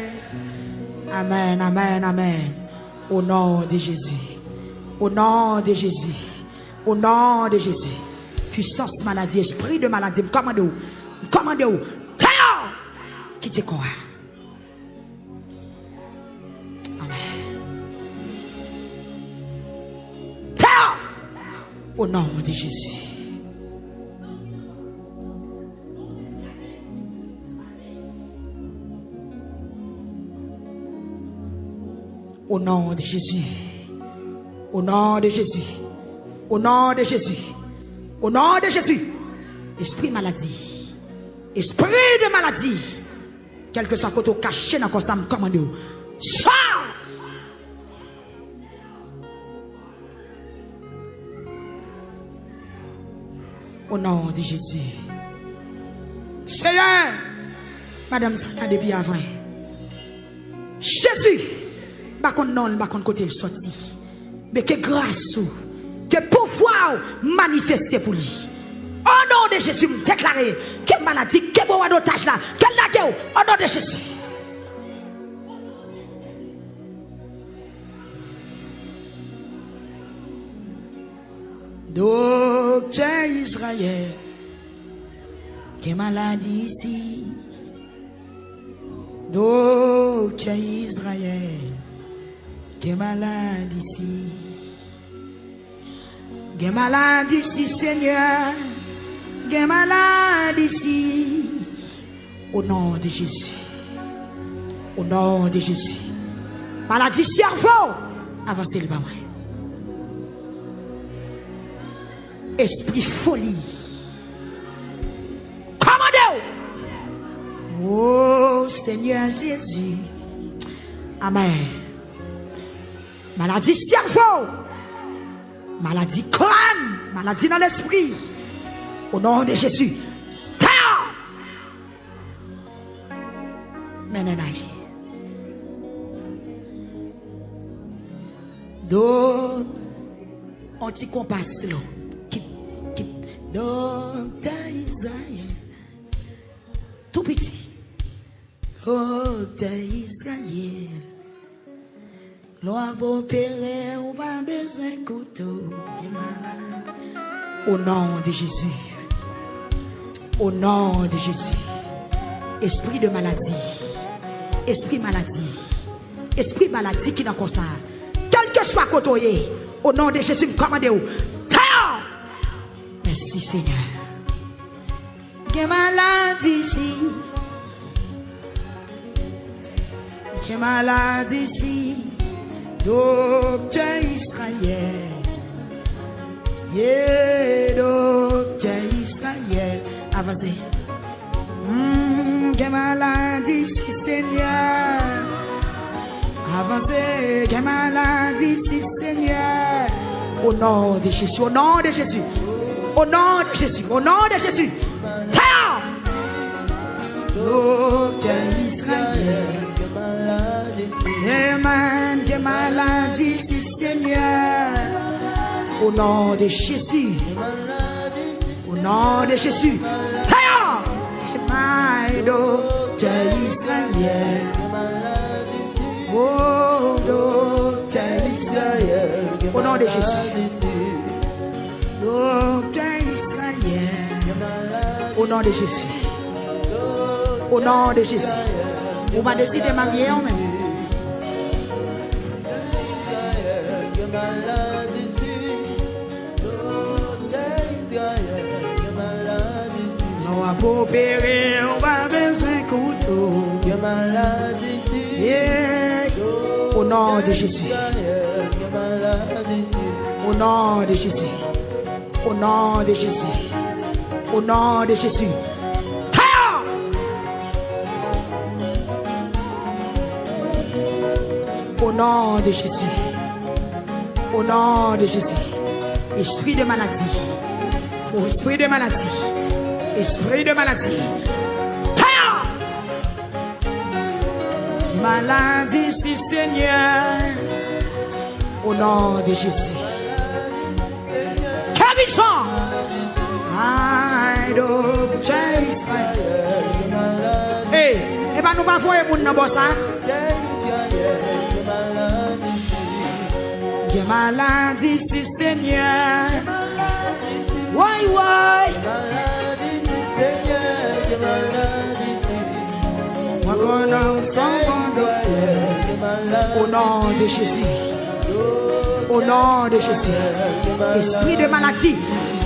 Amèn, amèn, amèn. O non de Jezi. O non de Jezi. O non de Jezi. Pwisans maladi, espri de maladi, m kòmande w. M kòmande w. Deyò! Kite kò a. Amèn. Deyò! O non de Jezi. O non de Jezi. O non de Jezi. O non de Jezi. O non de Jezi. Espri maladi. Espri de maladi. Kèlkeswa kote w kache nan kò sa, m kòmande w. Sò! O non de Jezi. Seyè, madanm sa la depi avan. Jezi, m pa konn non l, m pa konn kote l soti. Men ke gras ou, ke pouvwa w manifeste pou li. O non de Jezi, m deklare ke maladi kenbe w an otaj la, ke l lage w, o non de Jezi. Doktè Izrayèl, gen maladi isi. Doktè Izrayèl, gen malad isi. Gen malad isi, Senyè. Gen malad isi. O non de Jezi. O non de Jezi. Maladi sèvo, avanse l ba mwen. Espri foli, kòmande w. O Senyè Jezi. Amèn. Maladi sèvo, maladi krèn, maladi nan lespri. O non de Jezi. Tè! Mennen ale. Do, on ti konpa slow. Kip, kip. Doktè Izrayèl. Tou piti. Doktè Izrayèl. Lè w ap opere, ou pa bezwen kouto. O non de Jezi. O non de Jezi. Espri de maladi. Espri maladi. Espri maladi ki nan kò sa. Kèlkeswa kote w ye. O non de Jezi, m kòmande w. Tè! Mèsi, Senyè. Gen maladi isi. Gen maladi isi. Doktè Izrayèl. Ye, Doktè Izrayèl. Avanse. Mm, gen maladi isi, Senyè. Avanse, gen maladi isi, Senyè. O non de Jezi, o non de Jezi. O non de Jezi, o non de Jezi. Tè! Doktè Izrayèl. Amen, gen maladi isi, Senyè. O non de Jezi. O non de Jezi. Tè! Emay Doktè Izrayèl. O Doktè Izrayèl. O non de Jezi. Doktè Izrayèl. O non de Jezi. O non de Jezi. Ou pa deside marye an menm. Lè w ap opere, ou pa bezwen kouto. Yeah. O non de Jezi. O non de Jezi. O non de Jezi. O non de Jezi. Tè! O non de Jezi. O non de Jezi. Espri de maladi. O espri de maladi. Espri de maladi. Tè! Maladi isi, Senyè. O non de Jezi. Gerizon. Ay, Doktè Izrayèl. Ey, epa nou pa voye moun nan bò sa. Gen maladi isi, Senyè. Woy, woy. Mwen konnen w se yon bon doktè. O non de Jezi. O non de Jezi. Espri de maladi.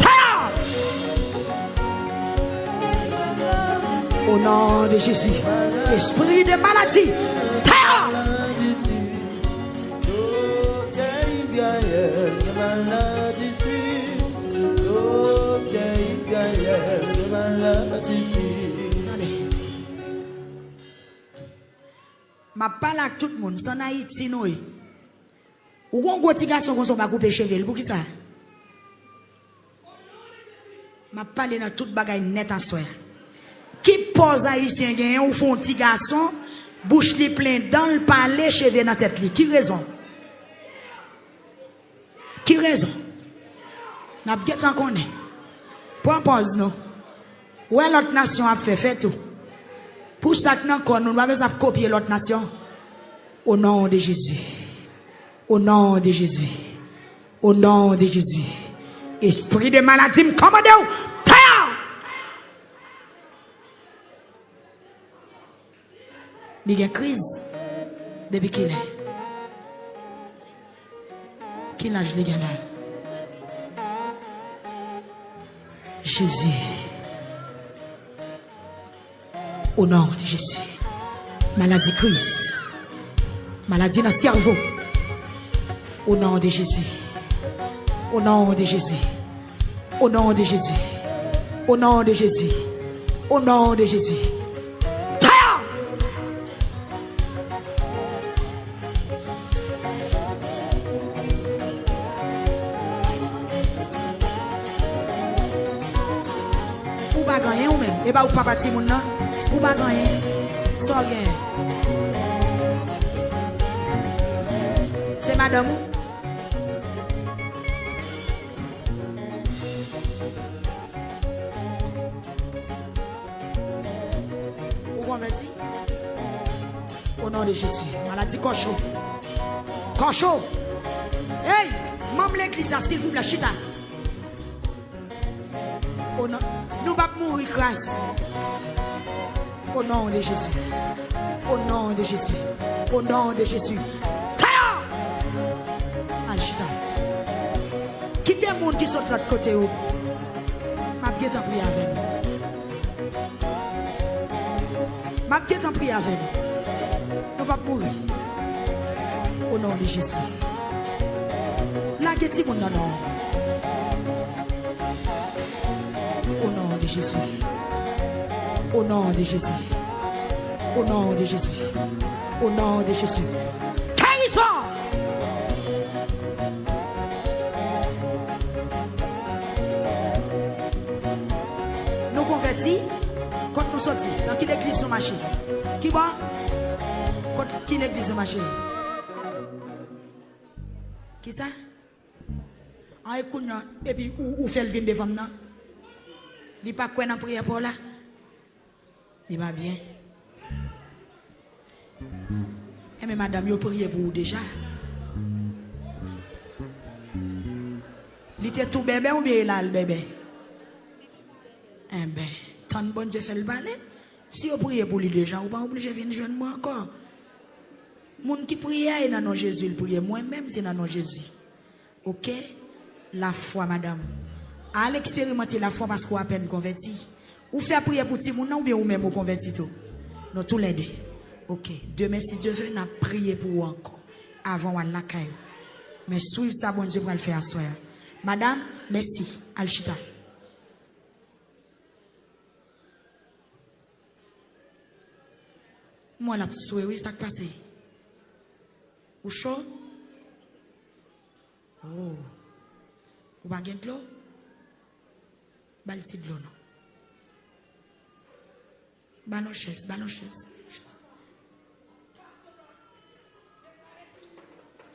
Tè! O non de Jezi. Espri de maladi. Tè! Doktè Izrayèl, gen maladi isi. Doktè Izrayèl, gen maladi isi. Tande. M ap pale ak tout moun, s an Ayiti nou ye. Ou gon gwo ti gason konsa, ou pa koupe cheve l, poukisa? M ap pale nan tout bagay nèt aswè a. Ki pòz Ayisyen genyen, ou fè yon ti gason, bouch li plen dan, l pale, cheve nan tèt li? Ki rezon? Ki rezon? N ap gentan konnen. Pran pòz nou. Ou wè lòt nasyon ap fè, fè tou. Pou sa k nan kò nou, nou pa bezwen ap kopye lòt nasyon. O non de Jezi. O non de Jezi. O non de Jezi. Espri de maladi, m kòmande w, tè! Li gen kriz depi kilè? Ki laj li gen la? Jezi. O non de Jezi. Maladi kriz. Maladi nan sèvo. O non de Jezi. O non de Jezi. O non de Jezi. O non de Jezi. O non de Jezi. Fire! Ou pa gen anyen ou menm. E pa ou k papa timoun nan. Ou pa gen anyen. Sa w gen? Se madanm ou? Ou konvèti? O non de Jezi. Maladi kò cho. Kò cho. Hey, manm legliz la, silvouplè, chita. O non, nou p ap mouri, Kras. O non de Jezi. O non de Jezi. O non de Jezi. Fire! Al chita. Kite moun ki sot lòt kote yo. M ap gentan priye avè nou. M ap gentan priye avè nou. Nou p ap mouri. O non de Jezi. Lage timoun nan non. O non de Jezi. O non de Jezi. O non de Jezi. O non de Jezi. Gerizon! Nou konvèti? Kot nou soti? Nan ki legliz nou mache? Ki bò? Kot, ki legliz nou mache? Kisa? An, e kounye a, epi ou, ou fè l vin devan m nan? Li pa kwè nan priyè pa w la? Li pa byen. Enben, madanm, yo priye pou ou deja. Li te tou bèbè oubyen e la l bèbè? Enben, tann Bondye fè l pale. Si yo priye pou li deja, ou pa oblije vin jwenn mwen ankò. Moun ki priye a, e nan non Jezi l priye. Mwen menm, se nan non Jezi. Oke? Lafwa, madanm. Al eksperimante lafwa paske w apèn konvèti. Ou fè priyè pou timoun nan oubyen ou menm ou konvèti tou? Nou toulède. Oke. Demen, si Dye vle, n ap priye pou ou ankò. Avan w al lakay ou. Men swiv sa Bondye pral fè aswè a. Madanm, mèsi. Al chita. M wè l ap swe wi, sa k pase? Ou cho? Oh. Ou pa gen dlo? Ba l ti dlo non. Ba l yon chèz, ba l yon chèz.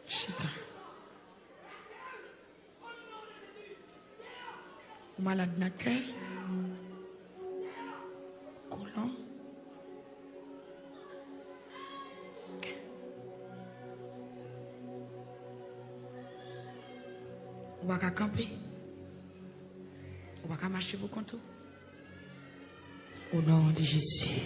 Chita. Ou malad nan kè? Kolon? Ou pa ka kanpe? Ou pa ka mache pou kont ou? O non de Jezi.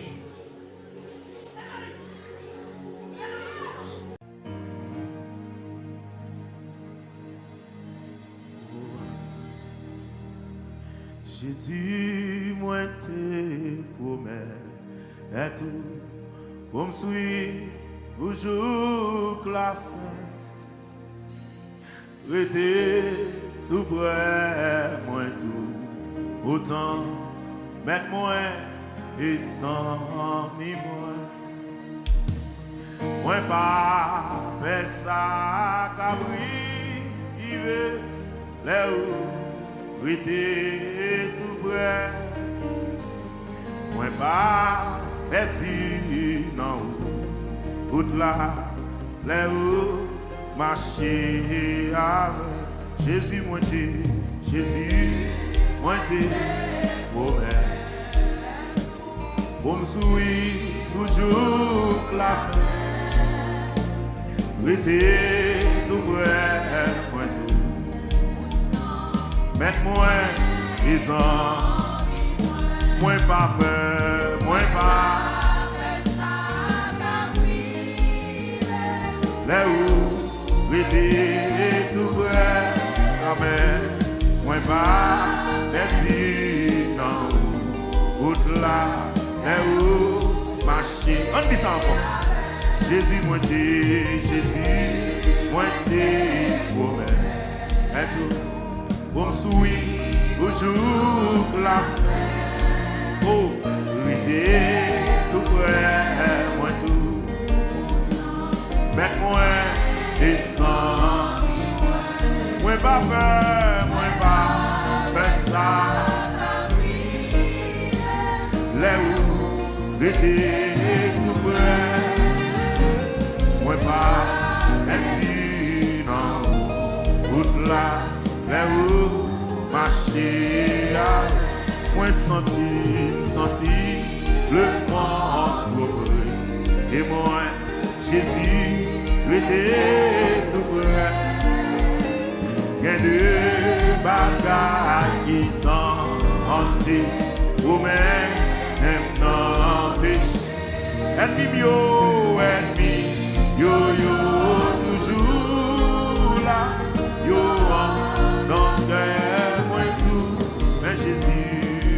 Jezi, mwen te pwomèt ou pou m swiv ou jouk lafen. Rete tou prè mwen tou otan, Mèt mwen e zanmi mwen. Mwen pa pè sa k ap rive lè ou rete tou prè. Mwen pa pèdi nan ou, wout la, lè ou mache avè Jezi, mwen te, Jezi, mwen te pwomèt pou m swiv ou jouk lafen. Rete tou prè mwen tou. Mèt mwen, e zanmi mwen, pa pè, mwen pa. Rete tou prè, amèn. Mwen pa pèdi nan wout la, lè ou mache. Ann di sa ankò. Jezi, mwen te, Jezi, mwen te pwomèt. Mèt ou pou m souri pou jouk lafen. O, rete tou prè mwen tou. Mèt mwen desann. Mwen pa pè, mwen pa pè sa. Lè ou rete tou prè, mwen pa pèdi nan wout la. Lè ou mache avè mwen, santi, santi lemonn twò pre de mwen. Jezi, rete tou prè. Gen de bagay ki tante w, men m nan peche. Ènmi m yo, ènmi yo, yo toujou la. Yo anndan kè mwen tou. Men Jezi,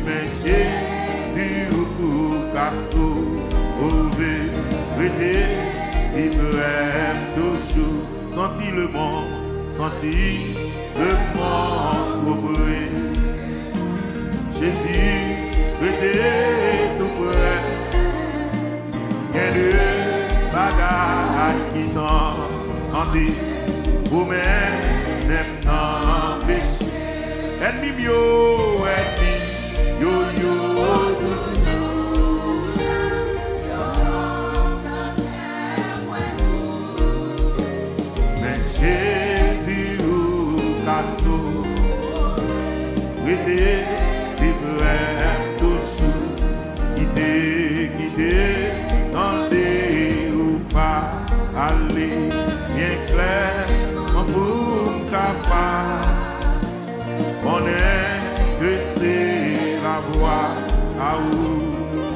men Jezi, ou ka sove. Rete pi prè m toujou. Santi lemonn, santi lemonn twò pre. Jezi, rete tou prè. Gen de bagay ki tante w, men m nan peche. Ènmi m yo, ènmi yo, yo toujou. Men Jezi, ou ka sove. Rete pi prè m toujou. Kite, kite, tande ou pale byen klè, pou m kapab konnen ke se lavwa a ou,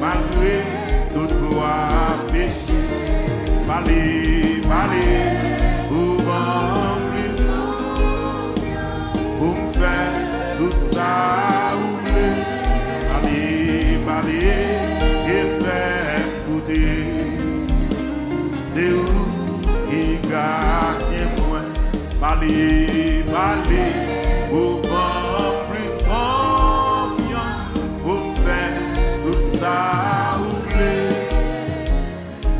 malgre tout vwa peche. Pale, pale, ou ban m plis pou m fè tout sa ou vle. Pale, pale, e fè m koute. Se ou ki gadyen mwen. Pale, pale, ou ban m plis konfyans pou m fè tout sa ou vle.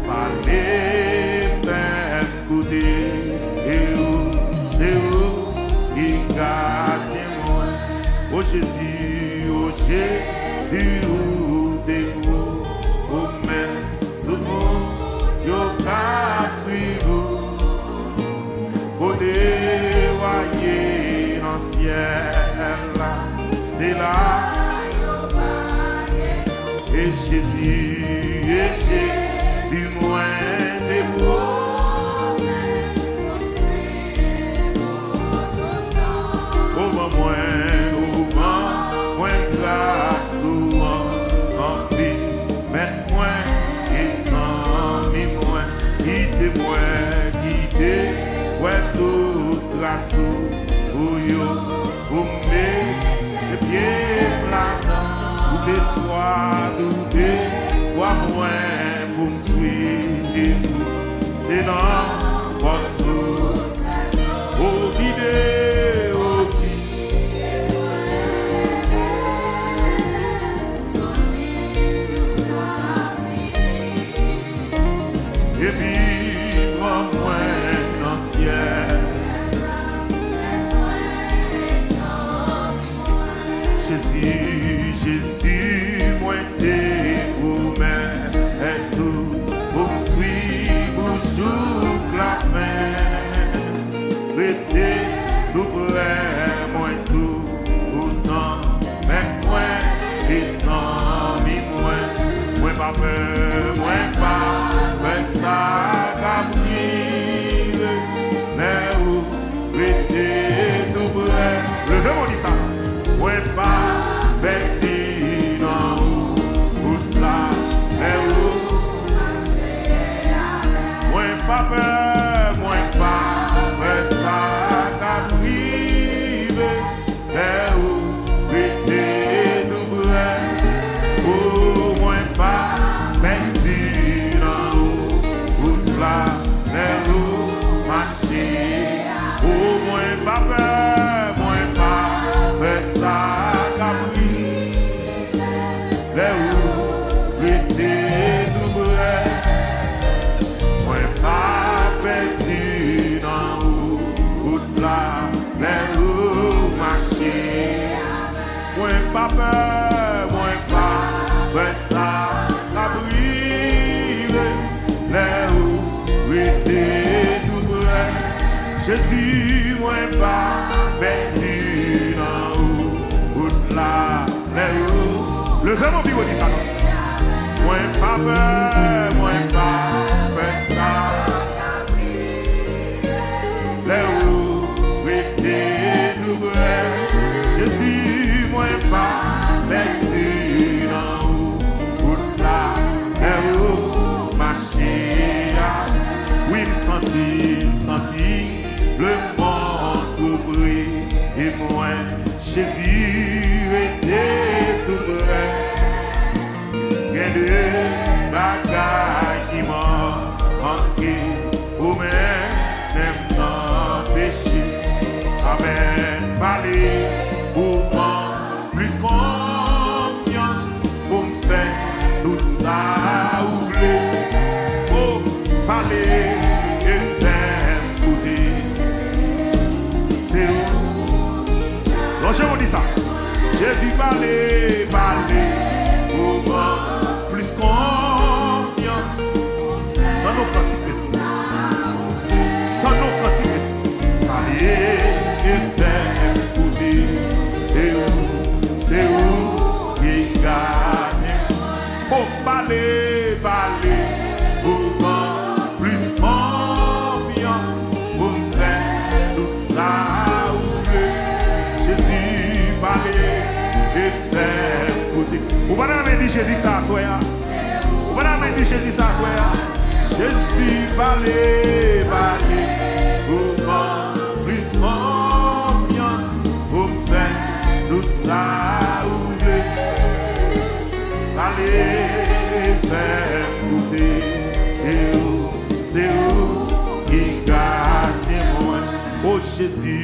Pale, fè m koute, e ou, se ou ki gadyen mwen. O Jezi, o Jezi, ou te pwomèt tout moun yo k ap swiv ou. Kote w a ye nan syèl la, se la yo va ye. E Jezi, e Jezi, mwen te pwomèt ou ban mwen, ou ban mwen gras ou an, anpil. Mèt mwen e zanmi mwen, kite mwen, kite wè tout tras ou pou yo, pou m mete pye m ladan. Tout espwa, tout espwa mwen pou m swiv ou. Se nan fòs ou, o gide, o gide. Epi pran mwen nan syèl. Jezi, Jezi, mwen te pwomèt ou pou m swiv ou jouk lafen. Rete tou prè mwen tou. Poutan, mèt mwen e zanmi mwen, mwen pa pè, mwen pa pè sa k ap rive. Lè ou rete tou prè, leve men w di sa. Mwen pa pèdi nan wout la, lè ou mache avè mwen. Mwen pa pè, mwen pa pè Mwen pa pèdi nan ou, wout la, lè ou mache. O, mwen pa pè, mwen pa pè sa k ap rive. Lè ou rete tou prè, mwen pa pèdi nan ou, wout la, lè ou mache. Mwen pa pè, mwen pa pè sa k ap rive. Lè ou rete tou prè, Jezi, mwen pa pèdi nan ou, wout la, lè ou. Leve men w pi wo, di sa non. Mwen pa pè, mwen pa pè sa. Lè ou rete tou prè, Jezi, mwen pa pèdi nan ou, wout la, lè ou mache a. Wi, m santi, m santi lemonn tou pre de mwen, Jezi, rete tou prè. Gen de bagay ki manke, ou menm, menm nan peche. Amèn, pale pou mwen, plis konfyans pou m fè tout sa ou vle. O, pale e fè m koute. Se ou. Lonje w di sa. Jezi, pale, pale pou mwen, plis konfyans. Nan yon kantik, mesye. Tann yon kantik, mesye. Pale e fè m koute. E ou, se ou ki gade. O, pale, pale pou mwen, plis konfyans pou m fè tout sa ou vle. Jezi, pale e fè m koute. Ou pa ta renmen di Jezi sa aswè a? Ou pa ta renmen di Jezi sa aswè a? Jezi, pale, pale pou mwen, plis konfyans pou m fè tout sa ou vle. Pale, fè m koute, e ou, se ou ki gadyen mwen. O Jezi,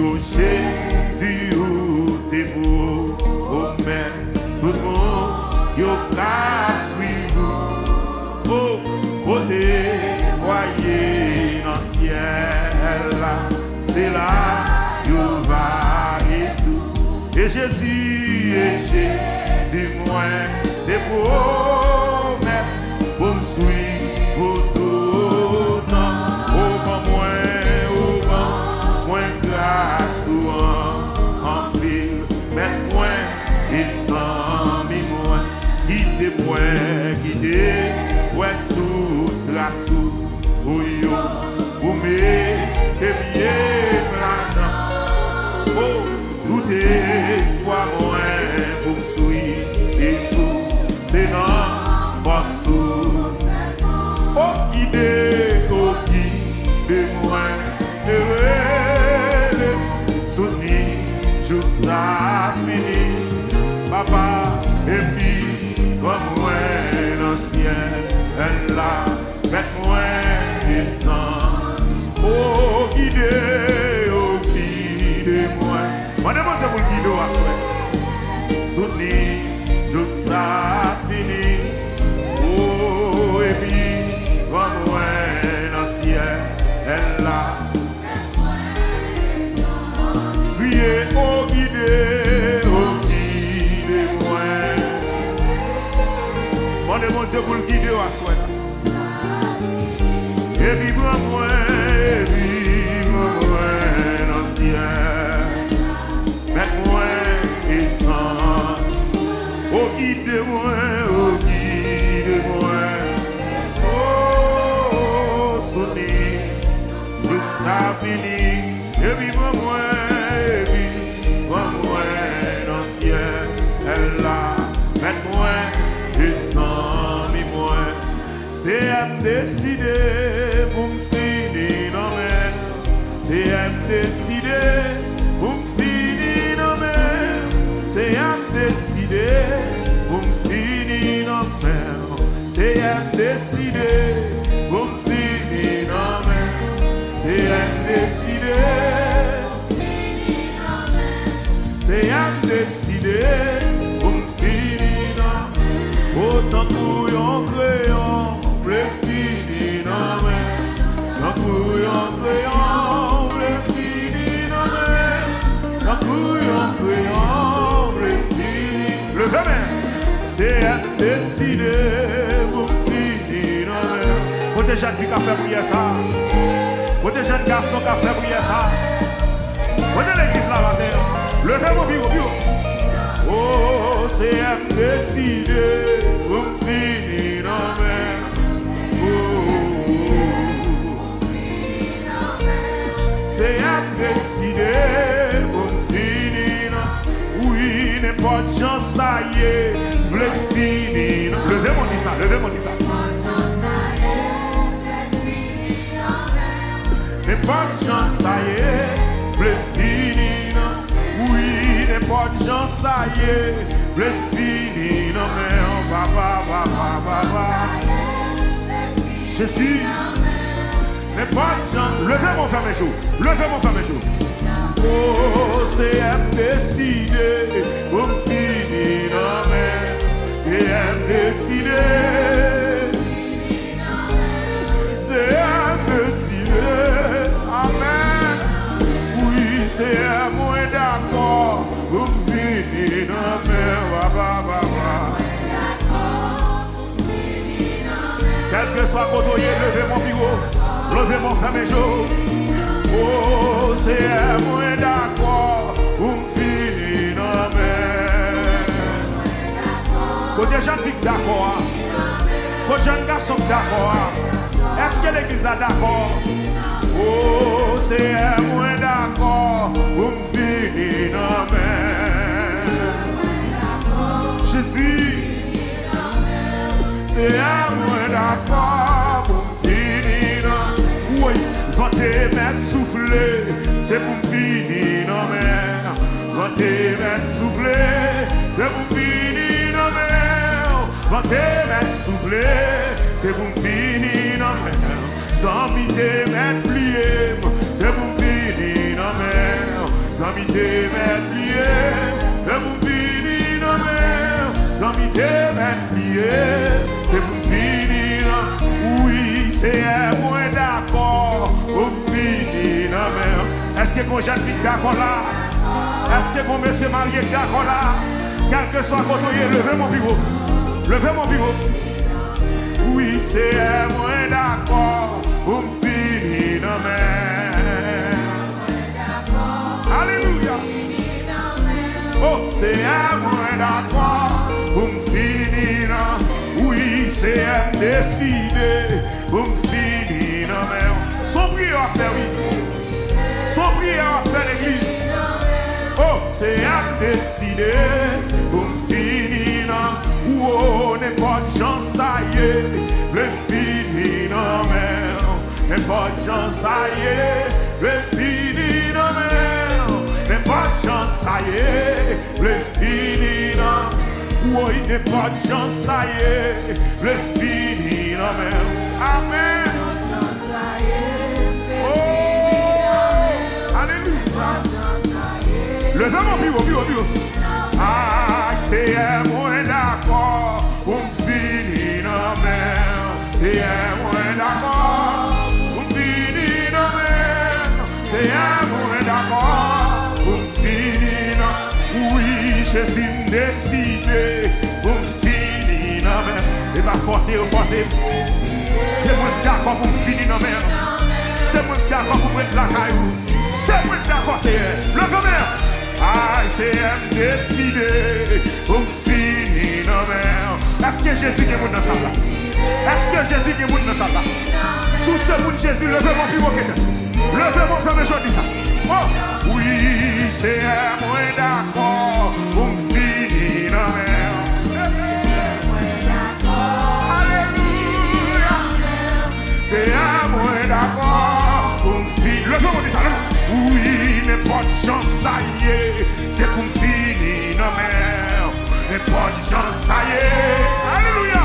o Jezi, ou te pwomèt tout moun yo ka swiv ou. O, kote w ale nan syèl la, se la yo va ret tou. E Jezi, e Jezi, mwen te pwomèt pou m swiv ou toutan. O, ban mwen, o, ban mwen gras ou an, anpil. Mèt mwen e zanmi mwen, kite mwen, kite mwen tout tras ou, ou yo, ou mete pye m ladan. O, tout espwa mwen pou m swiv ou, se nan fòs ou. O, gide, o, gide mwen, e rele, soutni jouk sa fini, Papa, epi pran mwen nan syèl la, mèt mwen desann. O, gide, o, gide mwen. Mande Bondye pou l gide w aswè. Soutni jouk sa fini. O, epi pran mwen nan syèl la. Kriye, o gide, o gide mwen. Mande Bondye pou l gide w aswè a. Epi pran mwen, epi pran mwen nan syèl. Mèt mwen desann. O gide mwen, o gide mwen. O, soutni jouk sa fini. Epi pran mwen, epi pran mwen nan syèl la. Mèt mwen e zanmi mwen. Seyè m deside pou m fini nan men l. Seyè m deside pou m fini nan men l. Seyè m deside pou m fini Senyè m deside pou m fini nan men. Senyè m deside. Senyè m deside pou m fini nan. O, tankou yon kreyon, m vle fini nan men. Tankou yon kreyon, m vle fini nan men. Tankou yon kreyon, m vle fini. Leve men. Senyè m deside pou m fini nan men. Kote jèn fi k ap fè priyè sa? Kote jèn gason k ap fè priyè sa? Kote legliz la maten an? Leve men pi wo, pi wo. O, Senyè m deside pou m fini nan men. O, Senyè m deside pou m fini nan. Wi, nenpòt jan sa ye, m vle fini nan. Leve men di sa, leve men di sa. Nenpòt jan sa ye, vle fini nan. Wi, nenpòt jan sa ye, vle fini nan men w, papa, papa, papa. Jezi, nenpòt jan, leve men w fèmen je w, leve men w fèmen je w. O, Senyè m deside pou m fini nan men. Senyè m deside. Senyè m deside. Amèn. Wi, Senyè, mwen dakò pou m fini nan men w, papa, papa. Kèlkeswa kote w ye, leve men w pi wo. Leve men w fèmen je w. O, Senyè, mwen dakò pou m fini nan men. Kote jèn fi k dakò a? Kote jèn gason k dakò a? Èske legliz la dakò? O, Senyè, mwen dakò pou m fini nan men. Jezi, Senyè, mwen dakò pou m fini nan. Woy, van te mèt soufle, se pou m fini nan men. Van te mèt soufle, se pou m fini nan men. Van te mèt soufle, se pou m fini nan men. Zanmi te mèt bliye m, se pou m fini nan men. Zanmi te mèt bliye m, se pou m fini nan men. Zanmi te mèt bliye m, se pou m fini nan. Wi, Senyè, mwen dakò pou m fini nan men. Èske gon jèn fi k dakò la? Èske gon mesye marye k dakò la? Kèlkeswa kote w ye, leve men w pi wo. Leve men w pi wo. Wi, Senyè, mwen dakò pou m fini nan men. Alelouya. O, Senyè, mwen dakò pou m fini nan. Wi, Senyè, m deside pou m fini nan men w. Se yon priyè w ap fè, wi. Se yon priyè w ap fè, legliz. O, Senyè, m deside pou m fini nan. O, nenpòt jan sa ye, vle fini nan men w. Nenpòt jan sa ye, vle fini nan men w. Nenpòt jan sa ye, vle fini nan. Woy, nenpòt jan sa ye, vle fini nan men w. Amèn. O, alelouya. Leve men w pi wo, pi wo, pi wo. Ay, Senyè, mwen dakò pou m fini nan men w. Senyè, mwen dakò pou m fini nan men w. Senyè, mwen dakò pou m fini nan. Wi, Jezi, m deside pou m fini nan men w. E pa fòse yo fòse m. Se mwen k dakò pou m fini nan men w. Se mwen k dakò pou m ret lakay ou. Se mwen k dakò, Senyè. Leve men w. Ay, Senyè, m deside pou m fini nan men w. Èske Jezi gen moun nan sal la? Èske Jezi gen moun nan sal la? Si w se moun Jezi, leve men w pi wo ke tèt. Leve men w, fèmen je w, di sa. O, wi, Senyè, mwen dakò pou m fini nan men w. Alelouya. Senyè, mwen dakò pou m fini. Leve men w, di sa, leve. Wi, nenpòt jan sa ye, se pou m fini nan men w. Nenpòt jan sa ye. Alelouya.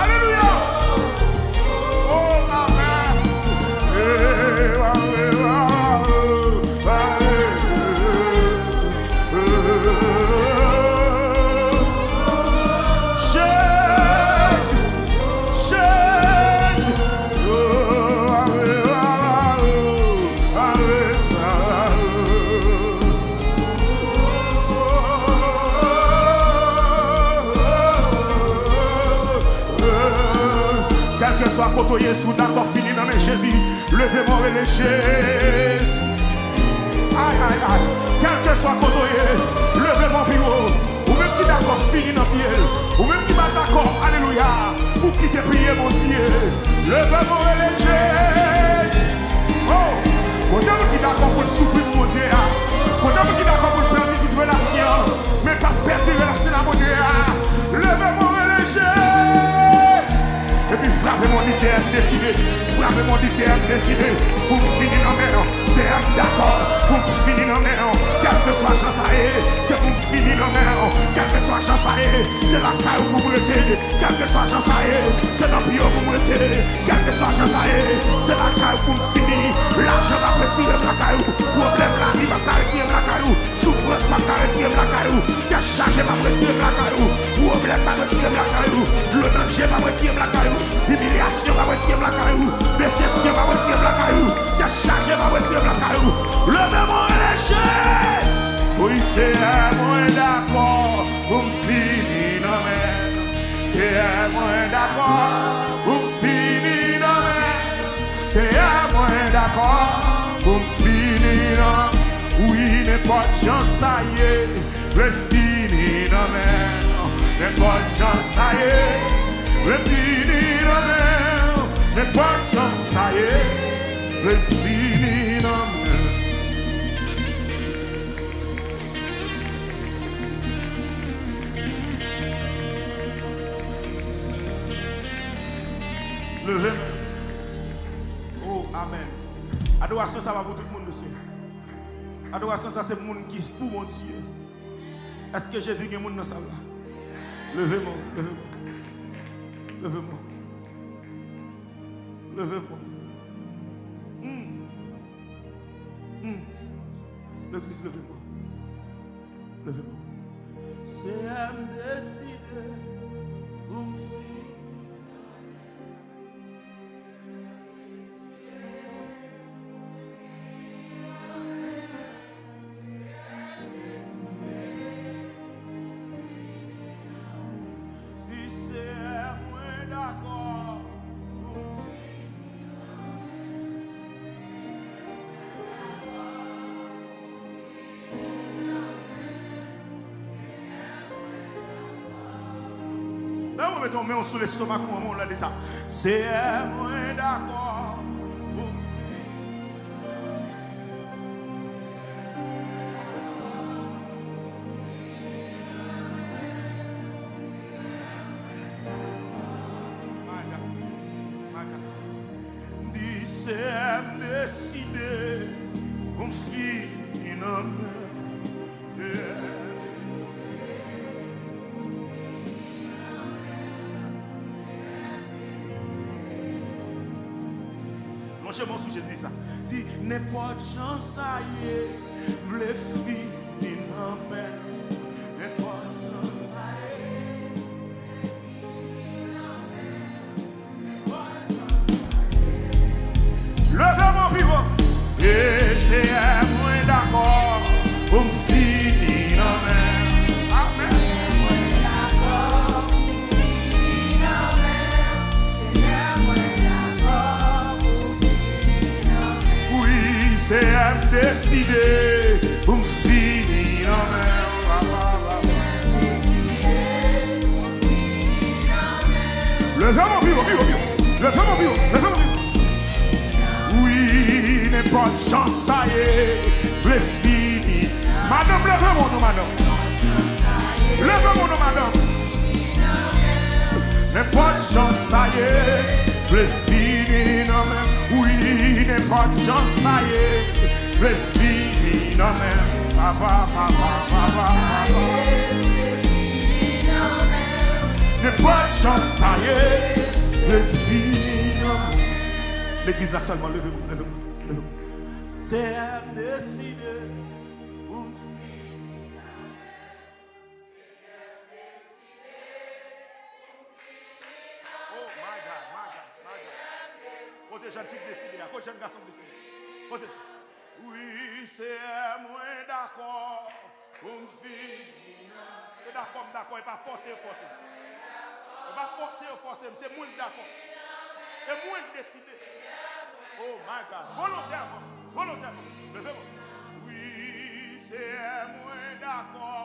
Alelouya! Oh, amen. Jezi, Jezi. Kèlkeswa kote w ye, si w dakò fini nan men Jezi, leve men w rele Jezi. Ay, ay, ay. Kèlkeswa kote w ye, leve men w pi wo. Ou menm ki dakò fini nan pye l. Ou menm ki pa dakò, alelouya. Ou kite priye Bondye. Leve men w rele Jezi. Oh! Kote moun ki dakò pou l soufri pou Bondye a? Kote moun ki dakò pou l pèdi tout relasyon, men p ap pèdi relasyon nan Bondye a? Leve men w rele Jezi. Epi frape men w, di, Seyè, m deside. Frape men w, di, Seyè, m deside pou m fini nan men w. Seyè, m dakò pou m fini nan men w. Kèlkeswa jan sa ye, se pou m fini nan men w. Kèlkeswa jan sa ye, se lakay ou pou m rete. Kèlkeswa jan sa ye, se nan pye w pou m rete. Kèlkeswa jan sa ye, se lakay ou pou m fini. Lajan p ap retire m lakay ou. Pwoblèm lari p ap ka retire m lakay ou. Soufrans p ap ka retire m lakay ou. Tèt chaje p ap retire m lakay ou. Pwoblèm p ap retire m lakay ou. Dlo nan je p ap retire m lakay ou. Imilyasyon p ap retire m lakay ou. Desepsyon p ap retire m lakay ou. Tèt chaje p ap retire m lakay ou. Leve men w rele Jezi. Wi, Seyè, mwen dakò pou m fini nan men. Seyè, mwen dakò pou m fini nan men. Seyè, mwen dakò pou m fini nan. Wi, nenpòt jan sa ye, vle fini nan men. Nenpòt jan sa ye, vle fini nan men. Nenpòt jan sa ye, vle fini nan men. Leve men. Oh, amen. Adorasyon sa pa pou tout moun, mesye. Adorasyon sa se moun ki pou Bondye. Èske Jezi gen moun nan sal la? Leve men w, leve men w. Leve men w. Leve men w. Hmm. Hmm. Legliz, leve men w. Leve men w. Seyè, m deside pou m fini. Di, Seyè, mwen dakò. Mwen mete yon men sou lestomak mwen, mwen lè li sa. Seyè, mwen dakò pou m fini. My God, my God. M di, Seyè, m deside pou m fini nan men w. Seyè. Lonje men w sou Jezi sa. Di, nenpòt jan sa ye, m vle fini nan men w. Nenpòt jan sa ye. Leve men w pi wo. E Seyè, mwen dakò pou m fini nan men w. Amèn. Wi, Seyè, m deside pou m fini nan men w, papa, papa. Leve men w pi wo, pi wo, pi wo. Leve men w pi wo, leve men w pi wo. Wi, nenpòt jan sa ye, vle fini. Madanm, leve men w non, madanm. Leve men w non, madanm. Nenpòt jan sa ye, vle fini nan men m. Wi, nenpòt jan sa ye, vle fini nan men m. Papa, papa, papa, papa. Nenpòt jan sa ye, vle fini nan men m. Legliz la sèlman, leve men w, leve men w, leve men w. Seyè, m deside pou m fini. Oh, my God, my God, my God. Kote jèn fi k deside a? Kote jèn gason k deside? Kote? Wi, Seyè, mwen dakò pou m fini. Se dakò m dakò, e pa fòse yo fòse m. E pa fòse yo fòse m, se mwen k dakò. E mwen k deside. Oh, my God. Volontèman, volontèman. Leve men w. Wi, Seyè, mwen dakò.